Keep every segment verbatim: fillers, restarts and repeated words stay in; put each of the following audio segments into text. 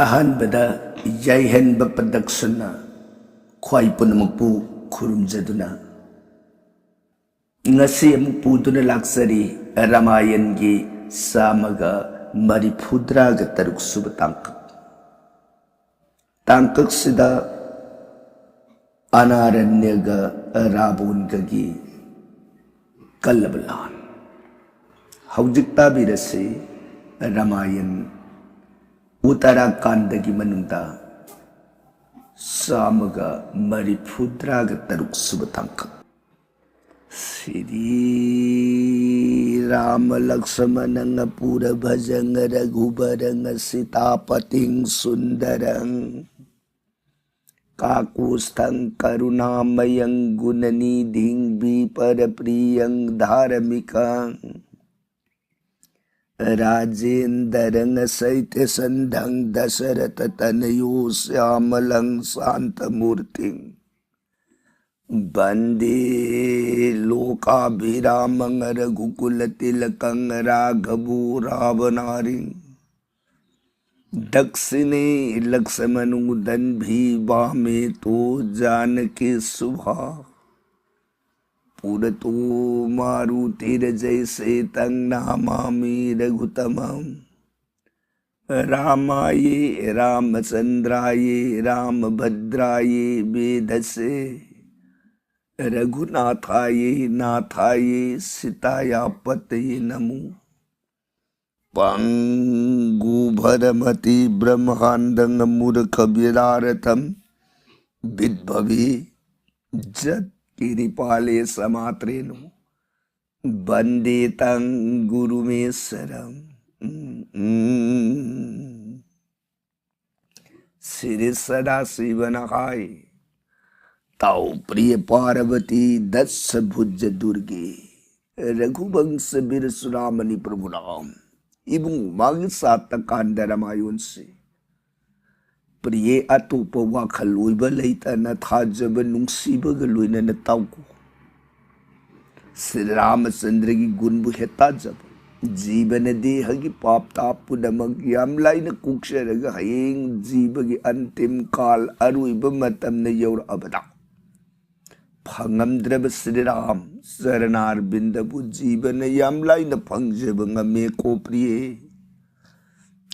ꯑꯍꯥꯟꯕꯗ ꯌꯥꯏꯍꯟꯕ ꯄ꯭ꯔꯗꯛꯁꯟꯅ ꯈ꯭ꯋꯥꯏ ꯄꯨꯝꯅꯃꯛꯄꯨ ꯈꯨꯔꯨꯝꯖꯗꯨꯅ, ꯉꯁꯤ ꯑꯃꯨꯛ ꯄꯨꯗꯨꯅ ꯂꯥꯛꯆꯔꯤ ꯔꯥꯃꯥꯌꯟꯒꯤ ꯆꯥꯝꯃꯒ ꯃꯔꯤꯐꯨꯇꯔꯥꯒ ꯇꯔꯨꯛ ꯁꯨꯕ ꯇꯥꯡꯀꯛ꯫ ꯇꯥꯡꯀꯛꯁꯤꯗ ꯑꯅꯥꯔꯅ꯭ꯌꯒ ꯔꯥꯕꯣꯟꯒꯒꯤ ꯀꯜꯂꯕ ꯂꯥꯟ꯫ ꯍꯧꯖꯤꯛ ꯇꯥꯕꯤꯔꯁꯤ ꯔꯥꯃꯥꯌꯟ ꯎꯠꯇꯔꯥꯀꯥꯟꯗꯒꯤ ꯃꯅꯨꯡꯗ ꯆꯥꯝꯃꯒ ꯃꯔꯤꯐꯨꯇꯔꯥꯒ ꯇꯔꯨꯛ ꯁꯨꯕ ꯇꯥꯡꯀꯛ꯫ ꯁ꯭ꯔꯤ ꯔꯥꯃ ꯂꯛꯁꯃꯅꯪ ꯄꯨꯔ ꯚꯖꯪ ꯔꯘꯨꯕꯔꯪ ꯁꯤꯇꯥꯄꯇꯤꯡ ꯁꯨꯟꯗꯔꯪ ꯀꯥꯀꯨꯁꯊꯪ ꯀꯔꯨꯅꯥꯃꯌꯪ ꯒꯨꯅꯅꯤꯙꯤꯡ ꯕꯤꯄꯔ ꯄ꯭ꯔꯤꯌꯪ ꯙꯥꯔꯃꯤꯀꯪ ꯔꯥꯖꯦꯟꯗꯔꯪ ꯁꯩꯇ꯭ꯌ ꯁꯟꯙꯪ ꯗꯁꯔꯊ ꯇꯅꯌꯣ ꯁ꯭ꯌꯥꯃꯂꯪ ꯁꯥꯟꯇ ꯃꯨꯔꯇꯤꯡ ꯚꯟꯗꯦ ꯂꯣꯀꯥꯚꯤꯔꯥꯃꯪ ꯔꯘꯨꯀꯨꯂ ꯇꯤꯂꯀꯪ ꯔꯥꯘꯚꯣ ꯔꯥꯚꯅꯥꯔꯤꯡ ꯗꯛꯁꯤꯅꯦ ꯂꯛꯁꯃꯅꯣ ꯗꯟꯚꯤ ꯚꯥꯃꯦ ꯇꯣ ꯖꯥꯅꯀꯤ ꯁꯨꯚꯥ ꯄꯨꯔꯇꯣ ꯃꯥꯔꯨꯇꯤꯔ ꯖꯩꯁꯦ ꯇꯪ ꯅꯃꯥꯃꯤ ꯔꯘꯨꯇꯃꯝ ꯔꯥꯃꯥꯌꯦ ꯔꯥꯃꯆꯟꯗ꯭ꯔꯥꯌꯦ ꯔꯥꯃꯚꯗ꯭ꯔꯥꯌꯦ ꯚꯦꯙꯁꯦ ꯔꯘꯨꯅꯥꯊꯥꯌꯦ ꯅꯥꯊꯥꯌꯦ ꯁꯤꯇꯥꯌꯥ ꯄꯇꯌꯦ ꯅꯃꯣ ꯄꯪꯒꯨ ꯚꯔꯃꯇꯤ ꯕ꯭ꯔꯍ꯭ꯃꯥꯟꯗꯪ ꯃꯨꯔꯈ ꯚꯤꯗꯥꯔꯊꯝ ꯚꯤꯠꯚꯚꯤ ꯖꯠ ꯀꯤꯔꯤꯄꯥꯂꯦ ꯁꯃꯥꯇ꯭ꯔꯦꯅꯨ ꯚꯟꯗꯦ ꯇꯪ ꯒꯨꯔꯨꯃꯦꯁꯔꯝ ꯁ꯭ꯔꯤ ꯁꯗꯥꯁꯤꯕꯅ ꯍꯥꯏ, ꯇꯥꯎ ꯄ꯭ꯔꯤꯌ ꯄꯥꯔꯕꯇꯤ ꯗꯁ ꯚꯨꯖ ꯗꯨꯔꯒꯦ ꯔꯘꯨꯕꯪꯁ ꯕꯤꯔ ꯁꯨꯔꯥꯃꯅꯤ ꯄ꯭ꯔꯚꯨ ꯔꯥꯝ꯫ ꯏꯕꯨꯡ ꯃꯥꯒꯤ ꯁꯥꯠꯇ ꯀꯥꯟꯗ ꯔꯃꯥꯌꯣꯟꯁꯤ ꯄ꯭ꯔꯤꯌꯦ ꯑꯇꯣꯞꯄ ꯋꯥꯈꯜ ꯑꯣꯏꯕ ꯂꯩꯇꯅ ꯊꯥꯖꯕ ꯅꯨꯡꯁꯤꯕꯒ ꯂꯣꯏꯅꯅ ꯇꯥꯎꯀꯣ꯫ ꯁ꯭ꯔꯤ ꯔꯥꯃꯆꯟꯗ꯭ꯔꯒꯤ ꯒꯨꯟꯕꯨ ꯍꯦꯛ ꯇꯥꯖꯕ ꯖꯤꯕꯅ ꯗꯦꯍꯒꯤ ꯄꯥꯞ ꯇꯥꯞ ꯄꯨꯝꯅꯃꯛ ꯌꯥꯝ ꯂꯥꯏꯅ ꯀꯣꯛꯆꯔꯒ ꯍꯌꯦꯡ ꯖꯤꯕꯒꯤ ꯑꯟꯇꯤꯝ ꯀꯥꯜ ꯑꯔꯣꯏꯕ ꯃꯇꯝꯅ ꯌꯧꯔꯛꯑꯕꯗ ꯐꯪꯉꯝꯗ꯭ꯔꯕ ꯁ꯭ꯔꯤꯔꯥꯝ ꯆꯔꯅꯥꯔꯕꯤꯟꯗꯕꯨ ꯖꯤꯕꯅ ꯌꯥꯝ ꯂꯥꯏꯅ ꯐꯪꯖꯕ ꯉꯝꯃꯦ ꯀꯣ ꯄ꯭ꯔꯤꯌꯦ꯫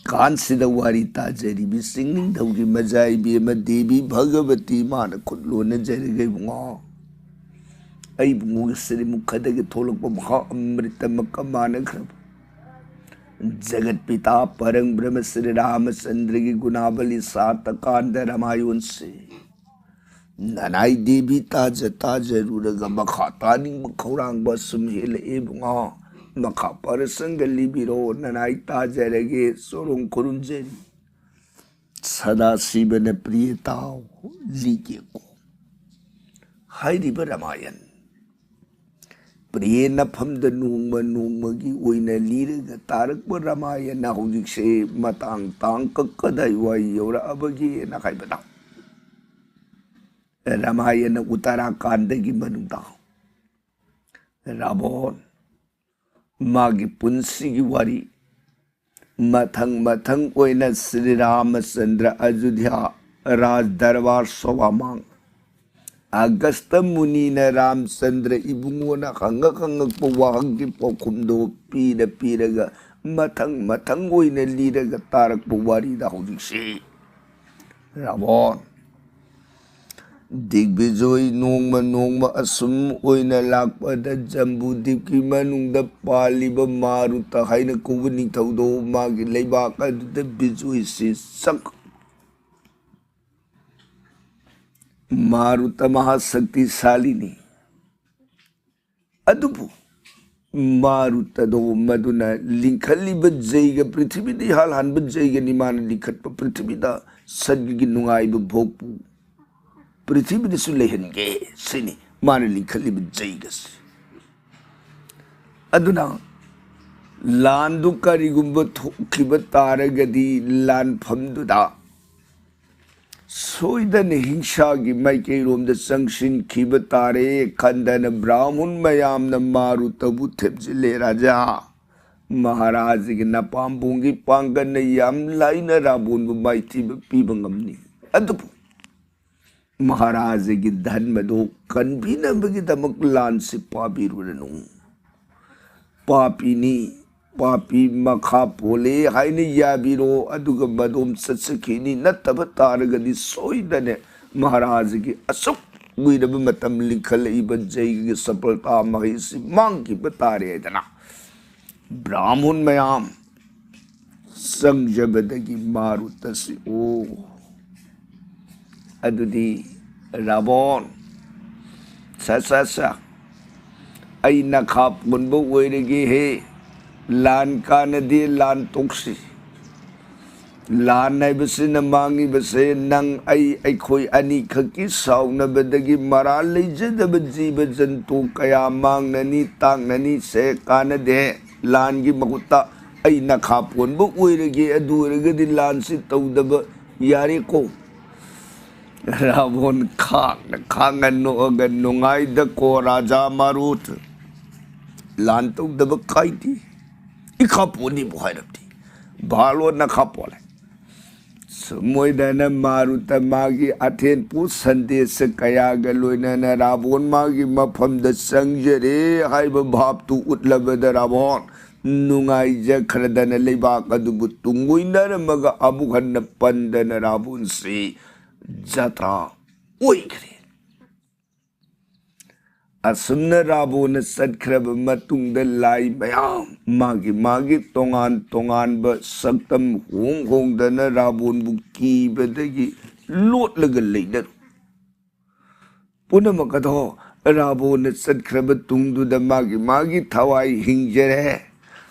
ꯀꯥꯟꯁꯤꯗ ꯋꯥꯔꯤ ꯇꯥꯖꯔꯤꯕꯤ ꯆꯤꯡꯅꯤꯡꯊꯧꯒꯤ ꯃꯖꯥ ꯏꯕꯦꯝꯃ ꯗꯦꯕꯤ ꯚꯒꯕꯇꯤ ꯃꯥꯅ ꯈꯨꯠ ꯂꯣꯟꯅꯖꯔꯒ ꯏꯕꯨꯡꯉꯣ, ꯑꯩ ꯏꯕꯨꯡꯉꯣꯒꯤ ꯁ꯭ꯔꯤꯃꯨꯈꯗꯒꯤ ꯊꯣꯛꯂꯛꯄ ꯃꯍꯥ ꯑꯃ꯭ꯔꯤꯇ ꯃꯀ ꯃꯥꯟꯅꯈ꯭ꯔꯕ ꯖꯒꯠ ꯄꯤꯇꯥ ꯄꯔꯪ ꯕ꯭ꯔꯍ꯭ꯃ ꯁ꯭ꯔꯤ ꯔꯥꯃꯆꯟꯗ꯭ꯔꯒꯤ ꯒꯨꯅꯥꯕꯂꯤ ꯁꯥꯠꯇ ꯀꯥꯟꯗ ꯔꯃꯥꯌꯣꯟꯁꯦ ꯅꯅꯥꯏ ꯗꯦꯕꯤ ꯇꯥꯖ ꯇꯥꯖꯔꯨꯔꯒ ꯃꯈꯥ ꯇꯥꯅꯤꯡꯕ ꯈꯧꯔꯥꯡꯕ ꯁꯨꯝ ꯍꯦꯜꯂꯛꯑꯦ ꯏꯕꯨꯡꯉꯣ꯫ ꯃꯈꯥ ꯄꯔꯁꯪꯒ ꯂꯤꯕꯤꯔꯣ, ꯅꯅꯥꯏ ꯇꯥꯖꯔꯒꯦ, ꯆꯣꯔꯣꯡ ꯈꯨꯔꯨꯝꯖꯔꯤ꯫ ꯁꯗꯥꯁꯤꯕꯅ ꯄ꯭ꯔꯤꯌꯦ ꯇꯥꯎ ꯂꯤꯒꯦꯀꯣ꯫ ꯍꯥꯏꯔꯤꯕ ꯔꯃꯥꯌꯟ ꯄ꯭ꯔꯤꯌꯦ ꯅꯐꯝꯗ ꯅꯣꯡꯃ ꯅꯣꯡꯃꯒꯤ ꯑꯣꯏꯅ ꯂꯤꯔꯒ ꯇꯥꯔꯛꯄ ꯔꯃꯥꯌꯟ ꯍꯧꯖꯤꯛꯁꯦ ꯃꯇꯥꯡ ꯇꯥꯡꯀꯛ ꯀꯗꯥꯏꯋꯥꯏ ꯌꯧꯔꯛꯑꯕꯒꯦꯅ ꯍꯥꯏꯕꯗ, ꯔꯃꯥꯌꯟ ꯎꯠꯇꯔꯥꯀꯥꯟꯗꯒꯤ ꯃꯅꯨꯡꯗ ꯔꯥꯕꯣꯟ, ꯃꯥꯒꯤ ꯄꯨꯟꯁꯤꯒꯤ ꯋꯥꯔꯤ, ꯃꯊꯪ ꯃꯊꯪ ꯑꯣꯏꯅ ꯁ꯭ꯔꯤ ꯔꯥꯃꯆꯟꯗ꯭ꯔ ꯑꯌꯨꯙ꯭ꯌꯥ ꯔꯥꯖ ꯗꯔꯕꯥꯔ ꯁꯣꯚꯥꯃꯥꯡ, ꯑꯒꯁꯇ ꯃꯨꯅꯤꯅ ꯔꯥꯃꯆꯟꯗ꯭ꯔ ꯏꯕꯨꯡꯉꯣꯅ ꯍꯪꯉꯛ ꯍꯪꯉꯛꯄ ꯋꯥꯍꯪꯒꯤ ꯄꯥꯎꯈꯨꯝꯗꯣ ꯄꯤꯔ ꯄꯤꯔꯒ ꯃꯊꯪ ꯃꯊꯪ ꯑꯣꯏꯅ ꯂꯤꯔꯒ ꯇꯥꯔꯛꯄ ꯋꯥꯔꯤꯗ ꯍꯧꯖꯤꯛꯁꯤ ꯔꯥꯕꯣꯟ, ꯗꯤꯒꯕꯤꯖꯣꯏ ꯅꯣꯡꯃ ꯅꯣꯡꯃ ꯑꯁꯨꯝ ꯑꯣꯏꯅ ꯂꯥꯛꯄꯗ ꯖꯝꯕꯨꯗꯤꯞꯀꯤ ꯃꯅꯨꯡꯗ ꯄꯥꯜꯂꯤꯕ ꯃꯥꯔꯨꯇ ꯍꯥꯏꯅ ꯀꯧꯕ ꯅꯤꯡꯊꯧꯗꯣ ꯃꯥꯒꯤ ꯂꯩꯕꯥꯛ ꯑꯗꯨꯗ ꯕꯤꯖꯣꯏꯁꯤ ꯆꯪ ꯃꯥꯔꯨꯇ ꯃꯍꯥꯁꯛꯇꯤꯁꯥꯂꯤꯅꯤ꯫ ꯑꯗꯨꯕꯨ ꯃꯥꯔꯨꯇꯗꯣ ꯃꯗꯨꯅ ꯂꯤꯡꯈꯠꯂꯤꯕ ꯖꯩꯒ, ꯄ꯭ꯔꯤꯊꯤꯕꯤꯗ ꯏꯍꯥꯟ ꯍꯥꯟꯕ ꯖꯩꯒꯅꯤ ꯃꯥꯅ ꯂꯤꯡꯈꯠꯄ, ꯄ꯭ꯔꯤꯊꯤꯕꯤꯗ ꯁꯠꯒꯒꯤ ꯅꯨꯡꯉꯥꯏꯕ ꯚꯣꯛꯄꯨ ꯄ꯭ꯔꯤꯊꯤꯕꯤꯗꯁꯨ ꯂꯩꯍꯟꯒꯦ ꯁꯤꯅꯤ ꯃꯥꯅ ꯂꯤꯡꯈꯠꯂꯤꯕ ꯖꯩꯒꯁꯤ꯫ ꯑꯗꯨꯅ ꯂꯥꯟꯗꯨ ꯀꯔꯤꯒꯨꯝꯕ ꯊꯣꯛꯈꯤꯕ ꯇꯥꯔꯒꯗꯤ ꯂꯥꯟꯐꯝꯗꯨꯗ ꯁꯣꯏꯗꯅ ꯍꯤꯡꯁꯥꯒꯤ ꯃꯥꯏꯀꯩꯔꯣꯝꯗ ꯆꯪꯁꯤꯟꯈꯤꯕ ꯇꯥꯔꯦ꯫ ꯈꯟꯗꯅ ꯕ꯭ꯔꯥꯍꯃꯨꯟ ꯃꯌꯥꯝꯅ ꯃꯥꯔꯨꯇꯕꯨ ꯊꯦꯝꯖꯤꯜꯂꯦ, "ꯔꯥꯖꯥ, ꯃꯍꯥꯔꯥꯖꯒꯤ ꯅꯄꯥꯝꯕꯣꯝꯒꯤ ꯄꯥꯡꯒꯜꯅ ꯌꯥꯝ ꯂꯥꯏꯅ ꯔꯥꯕꯣꯟꯕꯨ ꯃꯥꯏꯊꯤꯕ ꯄꯤꯕ ꯉꯝꯅꯤ꯫ ꯑꯗꯨꯕꯨ ꯃꯍꯥꯔꯥꯖꯒꯤ ꯙꯔꯃꯗꯨ ꯀꯟꯕꯤꯅꯕꯒꯤꯗꯃꯛ ꯂꯥꯟꯁꯤ ꯄꯥꯕꯤꯔꯨꯔꯅꯨ꯫ ꯄꯥꯄꯤꯅꯤ, ꯄꯥꯄꯤ ꯃꯈꯥ ꯄꯣꯜꯂꯦ ꯍꯥꯏꯅ ꯌꯥꯕꯤꯔꯣ, ꯑꯗꯨꯒ ꯃꯗꯣꯝ ꯆꯠꯆꯈꯤꯅꯤ꯫ ꯅꯠꯇꯕ ꯇꯥꯔꯒꯗꯤ ꯁꯣꯏꯗꯅ ꯃꯍꯥꯔꯥꯖꯒꯤ ꯑꯁꯨꯛ ꯀꯨꯏꯔꯕ ꯃꯇꯝ ꯂꯤꯡꯈꯠꯂꯛꯏꯕ ꯖꯩꯒꯒꯤ ꯁꯐꯂꯇꯥ ꯃꯍꯩꯁꯤ ꯃꯥꯡꯈꯤꯕ ꯇꯥꯔꯦ ꯍꯥꯏꯗꯅ ꯕ꯭ꯔꯥꯍꯃꯟ ꯃꯌꯥꯝ ꯆꯪꯖꯕꯗꯒꯤ ꯃꯥꯔꯨꯇꯁꯤ, "ꯑꯣ, ꯑꯗꯨꯗꯤ ꯔꯥꯕꯣꯟ, ꯁꯥ, ꯁꯥ, ꯁꯥ, ꯑꯩ ꯅꯈꯥ ꯄꯣꯟꯕ ꯑꯣꯏꯔꯒꯦ ꯍꯦ꯫ ꯂꯥꯟ ꯀꯥꯟꯅꯗꯦ, ꯂꯥꯟ ꯇꯣꯛꯁꯤ꯫ ꯂꯥꯟ ꯍꯥꯏꯕꯁꯤꯅ ꯃꯥꯡꯉꯤꯕꯁꯦ ꯅꯪ, ꯑꯩ, ꯑꯩꯈꯣꯏ ꯑꯅꯤꯈꯛꯀꯤ ꯁꯥꯎꯅꯕꯗꯒꯤ ꯃꯔꯥꯜ ꯂꯩꯖꯗꯕ ꯖꯤꯕ ꯖꯟꯇꯨ ꯀꯌꯥ ꯃꯥꯡꯅꯅꯤ, ꯇꯥꯛꯅꯅꯤ꯫ ꯁꯦ, ꯀꯥꯟꯅꯗꯦ꯫ ꯂꯥꯟꯒꯤ ꯃꯍꯨꯠꯇ ꯑꯩ ꯅꯈꯥ ꯄꯣꯟꯕ ꯑꯣꯏꯔꯒꯦ, ꯑꯗꯨ ꯑꯣꯏꯔꯒꯗꯤ ꯂꯥꯟꯁꯤ ꯇꯧꯗꯕ ꯌꯥꯔꯦꯀꯣ?" ꯔꯥꯕꯣꯟ ꯈꯥꯡꯅ ꯈꯥꯡꯅ ꯅꯣꯛꯑꯒ, "ꯅꯨꯡꯉꯥꯏꯗꯀꯣ ꯔꯥꯖꯥ ꯃꯥꯔꯨꯠ, ꯂꯥꯟ ꯇꯧꯗꯕ ꯀꯥꯏꯗꯦ, ꯏꯈꯥ ꯄꯣꯟꯅꯤꯕꯨ ꯍꯥꯏꯔꯕꯗꯤ ꯚꯥꯂꯣꯟ ꯅꯈꯥ ꯄꯣꯜꯂꯦ꯫ ꯁꯨꯝ ꯑꯣꯏꯗꯅ ꯃꯥꯔꯨꯇ ꯃꯥꯒꯤ ꯑꯊꯦꯟꯄꯣꯠ ꯁꯟꯗꯦꯁ ꯀꯌꯥꯒ ꯂꯣꯏꯅꯅ ꯔꯥꯕꯣꯟ ꯃꯥꯒꯤ ꯃꯐꯝꯗ ꯆꯪꯖꯔꯦ ꯍꯥꯏꯕ ꯚꯥꯞꯇꯨ ꯎꯠꯂꯕꯗ ꯔꯥꯕꯣꯟ ꯅꯨꯡꯉꯥꯏꯖꯈ꯭ꯔꯗꯅ ꯂꯩꯕꯥꯛ ꯑꯗꯨꯕꯨ ꯇꯨꯡꯑꯣꯏꯅꯔꯝꯃꯒ ꯑꯃꯨꯛ ꯍꯟꯅ ꯄꯟꯗꯅ ꯔꯥꯕꯣꯟꯁꯤ ꯖꯇ꯭ꯔꯥ ꯑꯣꯏꯈ꯭ꯔꯦ꯫ ꯑꯁꯨꯝꯅ ꯔꯥꯕꯣꯟꯅ ꯆꯠꯈ꯭ꯔꯕ ꯃꯇꯨꯡꯗ ꯂꯥꯏ ꯃꯌꯥꯝ ꯃꯥꯒꯤ ꯃꯥꯒꯤ ꯇꯣꯉꯥꯟ ꯇꯣꯉꯥꯟꯕ ꯁꯛꯇꯝ ꯍꯣꯡ ꯍꯣꯡꯗꯅ ꯔꯥꯕꯣꯟꯕꯨ ꯀꯤꯕꯗꯒꯤ ꯂꯣꯠꯂꯒ ꯂꯩꯅꯔꯨ꯫ ꯄꯨꯝꯅꯃꯛ ꯑꯗꯣ ꯔꯥꯕꯣꯟꯅ ꯆꯠꯈ꯭ꯔꯕ ꯇꯨꯡꯗꯨꯗ ꯃꯥꯒꯤ ꯃꯥꯒꯤ ꯊꯋꯥꯏ ꯍꯤꯡꯖꯔꯦ꯫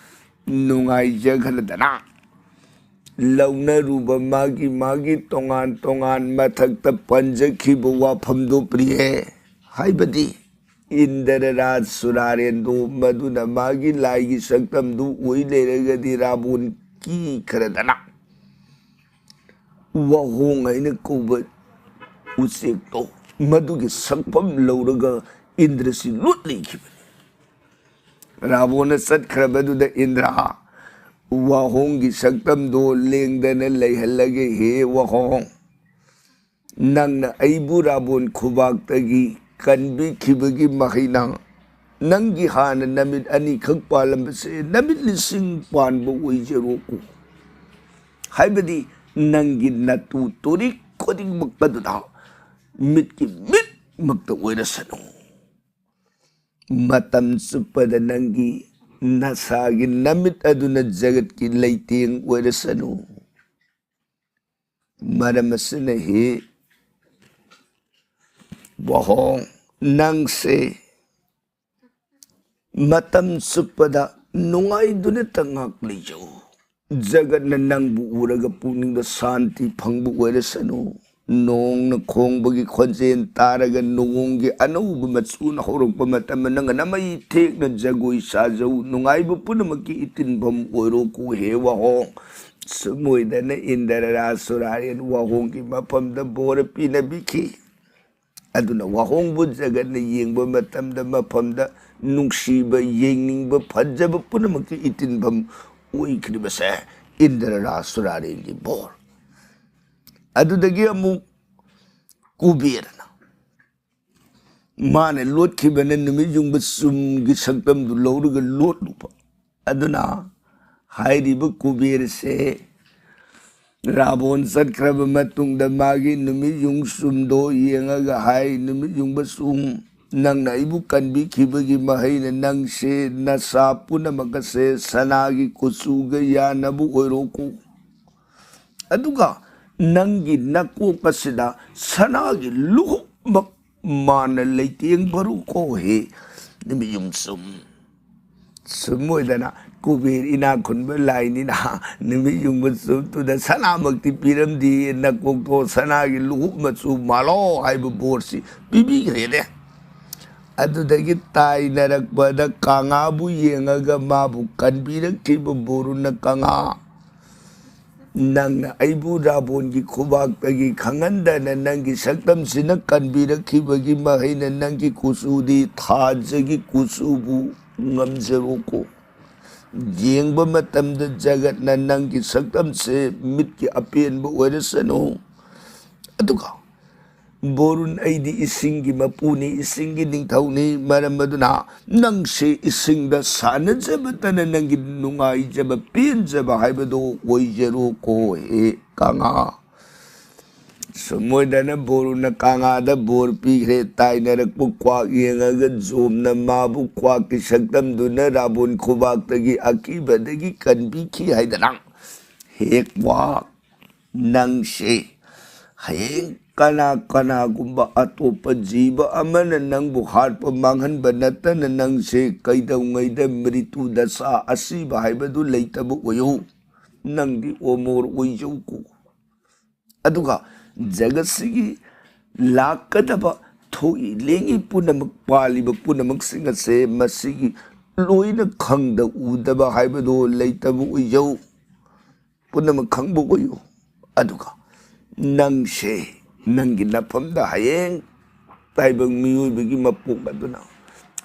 ꯅꯨꯡꯉꯥꯏꯖꯈ꯭ꯔꯗꯅ ꯂꯧꯅꯔꯨꯕ ꯃꯥꯒꯤ ꯃꯥꯒꯤ ꯇꯣꯉꯥꯟ ꯇꯣꯉꯥꯟ ꯃꯊꯛꯇ ꯄꯟꯖꯈꯤꯕ ꯋꯥꯐꯝꯗꯨ ꯄ꯭ꯔꯤꯌꯦ, ꯍꯥꯏꯕꯗꯤ ꯏꯟꯗ꯭ꯔ ꯔꯥꯖ ꯁꯨꯔꯥꯔꯦꯟꯗꯨ, ꯃꯗꯨꯅ ꯃꯥꯒꯤ ꯂꯥꯏꯒꯤ ꯁꯛꯇꯝꯗꯨ ꯑꯣꯏ ꯂꯩꯔꯒꯗꯤ ꯔꯥꯕꯣꯟ ꯀꯤꯈ꯭ꯔꯗꯅ ꯋꯥꯍꯣꯡ ꯍꯥꯏꯅ ꯀꯧꯕ ꯎꯆꯦꯛꯇꯣ, ꯃꯗꯨꯒꯤ ꯁꯛꯐꯝ ꯂꯧꯔꯒ ꯏꯟꯗ꯭ꯔꯁꯤ ꯂꯣꯠ ꯂꯩꯈꯤꯕꯅꯤ꯫ ꯔꯥꯕꯣꯟꯅ ꯆꯠꯈ꯭ꯔꯕꯗꯨꯗ ꯏꯟꯗ꯭ꯔ, ꯋꯥꯍꯣꯡꯒꯤ ꯁꯛꯇꯝꯗꯣ ꯂꯦꯡꯗꯅ ꯂꯩꯍꯜꯂꯒꯦ꯫ ꯍꯦ ꯋꯥꯍꯣꯡ, ꯅꯪꯅ ꯑꯩꯕꯨ ꯔꯥꯕꯣꯟ ꯈꯨꯕꯥꯛꯇꯒꯤ ꯀꯟꯕꯤꯈꯤꯕꯒꯤ ꯃꯍꯩꯅ ꯅꯪꯒꯤ ꯍꯥꯟꯅ ꯅꯃꯤꯠ ꯑꯅꯤꯈꯛ ꯄꯥꯜꯂꯝꯕꯁꯦ ꯅꯃꯤꯠ ꯂꯤꯁꯤꯡ ꯄꯥꯟꯕ ꯑꯣꯏꯖꯔꯣꯀꯣ꯫ ꯍꯥꯏꯕꯗꯤ ꯅꯪꯒꯤ ꯅꯇꯨ ꯇꯨꯔꯤꯛ ꯈꯨꯗꯤꯡꯃꯛ ꯑꯗꯨꯗ ꯃꯤꯠꯀꯤ ꯃꯤꯠꯃꯛꯇ ꯑꯣꯏꯔꯁꯅꯨ꯫ ꯃꯇꯝ ꯆꯨꯞꯄꯗ ꯅꯪꯒꯤ ꯅꯁꯥꯒꯤ ꯅꯃꯤꯠ ꯑꯗꯨꯅ ꯖꯒꯠꯀꯤ ꯂꯩꯇꯦꯡ ꯑꯣꯏꯔꯁꯅꯨ꯫ ꯃꯔꯝ ꯑꯁꯤꯅ ꯍꯤ ꯋꯥꯍꯣꯡ, ꯅꯪꯁꯦ ꯃꯇꯝ ꯆꯨꯞꯄꯗ ꯅꯨꯡꯉꯥꯏꯗꯨꯅꯇ ꯉꯥꯛ ꯂꯩꯖꯧ꯫ ꯖꯒꯠꯅ ꯅꯪꯕꯨ ꯎꯔꯒ ꯄꯨꯛꯅꯤꯡꯗ ꯁꯥꯟꯇꯤ ꯐꯪꯕ ꯑꯣꯏꯔꯁꯅꯨ꯫ ꯅꯣꯡꯅ ꯈꯣꯡꯕꯒꯤ ꯈꯣꯟꯖꯦꯜ ꯇꯥꯔꯒ ꯅꯣꯡꯒꯤ ꯑꯅꯧꯕ ꯃꯆꯨꯅ ꯍꯧꯔꯛꯄ ꯃꯇꯝꯗ ꯅꯪꯅ ꯅꯃꯩ ꯊꯦꯛꯅ ꯖꯒꯣꯏ ꯁꯥꯖꯧ꯫ ꯅꯨꯡꯉꯥꯏꯕ ꯄꯨꯝꯅꯃꯛꯀꯤ ꯏꯇꯤꯟꯐꯝ ꯑꯣꯏꯔꯣꯀꯣ ꯍꯦ ꯋꯥꯍꯣꯡ꯫ ꯁꯨꯝ ꯑꯣꯏꯗꯅ ꯏꯟꯗ꯭ꯔ ꯔꯥꯖ ꯁꯨꯔꯥꯔꯦꯟ ꯋꯥꯍꯣꯡꯒꯤ ꯃꯐꯝꯗ ꯕꯣꯔ ꯄꯤꯅꯕꯤꯈꯤ꯫ ꯑꯗꯨꯅ ꯋꯥꯍꯣꯡꯕꯨ ꯖꯒꯠꯅ ꯌꯦꯡꯕ ꯃꯇꯝꯗ ꯃꯐꯝꯗ ꯅꯨꯡꯁꯤꯕ, ꯌꯦꯡꯅꯤꯡꯕ, ꯐꯖꯕ ꯄꯨꯝꯅꯃꯛꯀꯤ ꯏꯇꯤꯟꯐꯝ ꯑꯣꯏꯈ꯭ꯔꯤꯕꯁꯦ ꯏꯟꯗ꯭ꯔ ꯔꯥꯖ ꯁꯨꯔꯥꯔꯦꯟꯒꯤ ꯕꯣꯔ꯫ ꯑꯗꯨꯗꯒꯤ ꯑꯃꯨꯛ ꯀꯨꯕꯦꯔꯅ, ꯃꯥꯅ ꯂꯣꯠꯈꯤꯕꯅ ꯅꯨꯃꯤꯠ ꯌꯨꯡꯕ ꯆꯨꯝꯒꯤ ꯁꯛꯇꯝꯗꯨ ꯂꯧꯔꯒ ꯂꯣꯠꯂꯨꯕ꯫ ꯑꯗꯨꯅ ꯍꯥꯏꯔꯤꯕ ꯀꯨꯕꯦꯔꯁꯦ ꯔꯥꯕꯣꯟ ꯆꯠꯈ꯭ꯔꯕ ꯃꯇꯨꯡꯗ ꯃꯥꯒꯤ ꯅꯨꯃꯤꯠ ꯌꯨꯡ ꯆꯨꯝꯗꯣ ꯌꯦꯡꯉꯒ ꯍꯥꯏ, "ꯅꯨꯃꯤꯠ ꯌꯨꯡꯕ ꯆꯨꯝ, ꯅꯪꯅ ꯑꯩꯕꯨ ꯀꯟꯕꯤꯈꯤꯕꯒꯤ ꯃꯍꯩꯅ ꯅꯪꯁꯦ ꯅꯁꯥ ꯄꯨꯝꯅꯃꯛ ꯑꯁꯦ ꯁꯅꯥꯒꯤ ꯀꯨꯆꯨꯒ ꯌꯥꯅꯕ ꯑꯣꯏꯔꯣꯀꯣ꯫ ꯑꯗꯨꯒ ꯅꯪꯒꯤ ꯅꯀꯣꯛ ꯑꯁꯤꯗ ꯁꯅꯥꯒꯤ ꯂꯨꯍꯨꯞꯃꯛ ꯃꯥꯅ ꯂꯩꯇꯦꯡꯕꯔꯨꯀꯣ ꯍꯦ ꯅꯨꯃꯤꯠ ꯌꯨꯡ ꯆꯨꯝ"꯫ ꯁꯨꯝ ꯑꯣꯏꯗꯅ ꯀꯨꯕꯦꯔ ꯏꯅꯥꯛ ꯈꯨꯟꯕ ꯂꯥꯏꯅꯤꯅ ꯅꯨꯃꯤꯠ ꯌꯨꯡꯕ ꯆꯨꯝꯗꯨꯗ ꯁꯅꯥꯃꯛꯇꯤ ꯄꯤꯔꯝꯗꯦ, ꯅꯀꯣꯛꯇꯣ ꯁꯅꯥꯒꯤ ꯂꯨꯍꯨꯞ ꯃꯆꯨ ꯃꯥꯜꯂꯣ ꯍꯥꯏꯕ ꯕꯣꯔꯁꯤ ꯄꯤꯕꯤꯈ꯭ꯔꯦꯅꯦ꯫ ꯑꯗꯨꯗꯒꯤ ꯇꯥꯏꯅꯔꯛꯄꯗ ꯀꯪꯂꯥꯕꯨ ꯌꯦꯡꯉꯒ ꯃꯥꯕꯨ ꯀꯟꯕꯤꯔꯛꯈꯤꯕ ꯕꯣꯔꯨꯅ ꯀꯪꯂꯥ, ꯅꯪꯅ ꯑꯩꯕꯨ ꯔꯥꯕꯣꯟꯒꯤ ꯈꯨꯕꯥꯛꯇꯒꯤ ꯈꯪꯍꯟꯗꯅ ꯅꯪꯒꯤ ꯁꯛꯇꯝꯁꯤꯅ ꯀꯟꯕꯤꯔꯛꯈꯤꯕꯒꯤ ꯃꯍꯩꯅ ꯅꯪꯒꯤ ꯀꯨꯆꯨꯗꯤ ꯊꯥꯖꯒꯤ ꯀꯨꯆꯨꯕꯨ ꯉꯝꯖꯔꯣꯀꯣ꯫ ꯌꯦꯡꯕ ꯃꯇꯝꯗ ꯖꯒꯠꯅ ꯅꯪꯒꯤ ꯁꯛꯇꯝꯁꯦ ꯃꯤꯠꯀꯤ ꯑꯄꯦꯟꯕ ꯑꯣꯏꯔꯁꯅꯨ꯫ ꯑꯗꯨꯒ ꯕꯣꯔꯨꯟ, ꯑꯩꯗꯤ ꯏꯁꯤꯡꯒꯤ ꯃꯄꯨꯅꯤ, ꯏꯁꯤꯡꯒꯤ ꯅꯤꯡꯊꯧꯅꯤ, ꯃꯔꯝ ꯑꯗꯨꯅ ꯅꯪꯁꯦ ꯏꯁꯤꯡꯗ ꯁꯥꯟꯅꯖꯕꯇꯅ ꯅꯪꯒꯤ ꯅꯨꯡꯉꯥꯏꯖꯕ ꯄꯦꯟꯖꯕ ꯍꯥꯏꯕꯗꯨ ꯑꯣꯏꯖꯔꯣꯀꯣ ꯍꯦ ꯀꯪꯂꯥ꯫ ꯁꯨꯝ ꯑꯣꯏꯗꯅ ꯕꯣꯔꯨꯅ ꯀꯪꯂꯥꯗ ꯕꯣꯔ ꯄꯤꯈ꯭ꯔꯦ꯫ ꯇꯥꯏꯅꯔꯛꯄ ꯀ꯭ꯋꯥꯛ ꯌꯦꯡꯉꯒ ꯖꯣꯝꯅ ꯃꯥꯕꯨ ꯀ꯭ꯋꯥꯛꯀꯤ ꯁꯛꯇꯝꯗꯨꯅ ꯔꯥꯕꯣꯟ ꯈꯨꯕꯥꯛꯇꯒꯤ ꯑꯀꯤꯕꯗꯒꯤ ꯀꯟꯕꯤꯈꯤ ꯍꯥꯏꯗꯅ꯫ ꯍꯦ ꯀ꯭ꯋꯥꯛ, ꯅꯪꯁꯦ ꯍꯌꯦꯡ ꯀꯅꯥ ꯀꯅꯥꯒꯨꯝꯕ ꯑꯇꯣꯞꯄ ꯖꯤꯕ ꯑꯃꯅ ꯅꯪꯕꯨ ꯍꯥꯠꯄ ꯃꯥꯡꯍꯟꯕ ꯅꯠꯇꯅ ꯅꯪꯁꯦ ꯀꯩꯗꯧꯉꯩꯗ ꯃ꯭ꯔꯤꯇꯨ ꯗꯁꯥ, ꯑꯁꯤꯕ ꯍꯥꯏꯕꯗꯨ ꯂꯩꯇꯕ ꯑꯣꯏꯌꯨ꯫ ꯅꯪꯗꯤ ꯑꯣꯃꯣꯔ ꯑꯣꯏꯖꯧꯀꯣ꯫ ꯑꯗꯨꯒ ꯖꯒꯠꯁꯤꯒꯤ ꯂꯥꯛꯀꯗꯕ ꯊꯣꯛꯏ ꯂꯦꯡꯉꯤ ꯄꯨꯝꯅꯃꯛ, ꯄꯥꯜꯂꯤꯕ ꯄꯨꯝꯅꯃꯛꯁꯤꯡ ꯑꯁꯦ ꯃꯁꯤꯒꯤ ꯂꯣꯏꯅ ꯈꯪꯗ ꯎꯗꯕ ꯍꯥꯏꯕꯗꯣ ꯂꯩꯇꯕ ꯑꯣꯏꯖꯧ꯫ ꯄꯨꯝꯅꯃꯛ ꯈꯪꯕ ꯑꯣꯏꯌꯨ꯫ ꯑꯗꯨꯒ ꯅꯪꯁꯦ ꯅꯪꯒꯤ ꯅꯐꯝꯗ ꯍꯌꯦꯡ ꯇꯥꯏꯕꯪ ꯃꯤꯑꯣꯏꯕꯒꯤ ꯃꯄꯣꯛ ꯑꯗꯨꯅ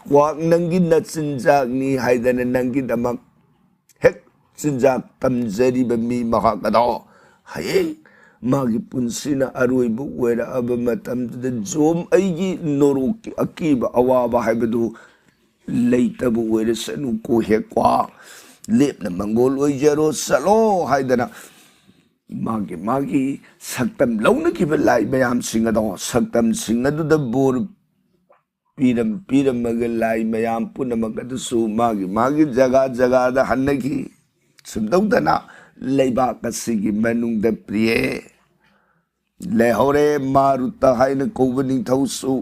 ꯀ꯭ꯋꯥꯛ ꯅꯪꯒꯤ ꯅꯆꯤꯟꯖꯥꯛꯅꯤ ꯍꯥꯏꯗꯅ ꯅꯪꯒꯤꯗꯃꯛ ꯍꯦꯛ ꯆꯤꯟꯖꯥꯛ ꯇꯝꯖꯔꯤꯕ ꯃꯤ ꯃꯍꯥꯛ ꯑꯗꯣ ꯍꯌꯦꯡ ꯃꯥꯒꯤ ꯄꯨꯟꯁꯤꯅ ꯑꯔꯣꯏꯕ ꯑꯣꯏꯔꯛꯑꯕ ꯃꯇꯝꯗꯨꯗ ꯖꯣꯝ, ꯑꯩꯒꯤ ꯅꯣꯔꯣꯛꯀꯤ ꯑꯀꯤꯕ ꯑꯋꯥꯕ ꯍꯥꯏꯕꯗꯨ ꯂꯩꯇꯕ ꯑꯣꯏꯔꯁꯅꯨꯀꯣ ꯍꯦ ꯀ꯭ꯋꯥꯛ꯫ ꯂꯦꯞꯅ ꯃꯪꯒꯣꯜ ꯑꯣꯏꯖꯔꯣ, ꯆꯠꯂꯣ ꯍꯥꯏꯗꯅ ꯃꯥꯒꯤ ꯃꯥꯒꯤ ꯁꯛꯇꯝ ꯂꯧꯅꯈꯤꯕ ꯂꯥꯏ ꯃꯌꯥꯝꯁꯤꯡ ꯑꯗꯣ ꯁꯛꯇꯝꯁꯤꯡ ꯑꯗꯨꯗ ꯕꯣꯔ ꯄꯤꯔꯝ ꯄꯤꯔꯝꯃꯒ ꯂꯥꯏ ꯃꯌꯥꯝ ꯄꯨꯝꯅꯃꯛ ꯑꯗꯨꯁꯨ ꯃꯥꯒꯤ ꯃꯥꯒꯤ ꯖꯒꯥ ꯖꯒꯥꯗ ꯍꯟꯅꯈꯤ꯫ ꯁꯨꯝ ꯇꯧꯗꯅ ꯂꯩꯕꯥꯛ ꯑꯁꯤꯒꯤ ꯃꯅꯨꯡꯗ ꯄ꯭ꯔꯤꯌꯦ ꯂꯩꯍꯧꯔꯦ꯫ ꯃꯥꯔꯨꯇ ꯍꯥꯏꯅ ꯀꯧꯕ ꯅꯤꯡꯊꯧꯁꯨ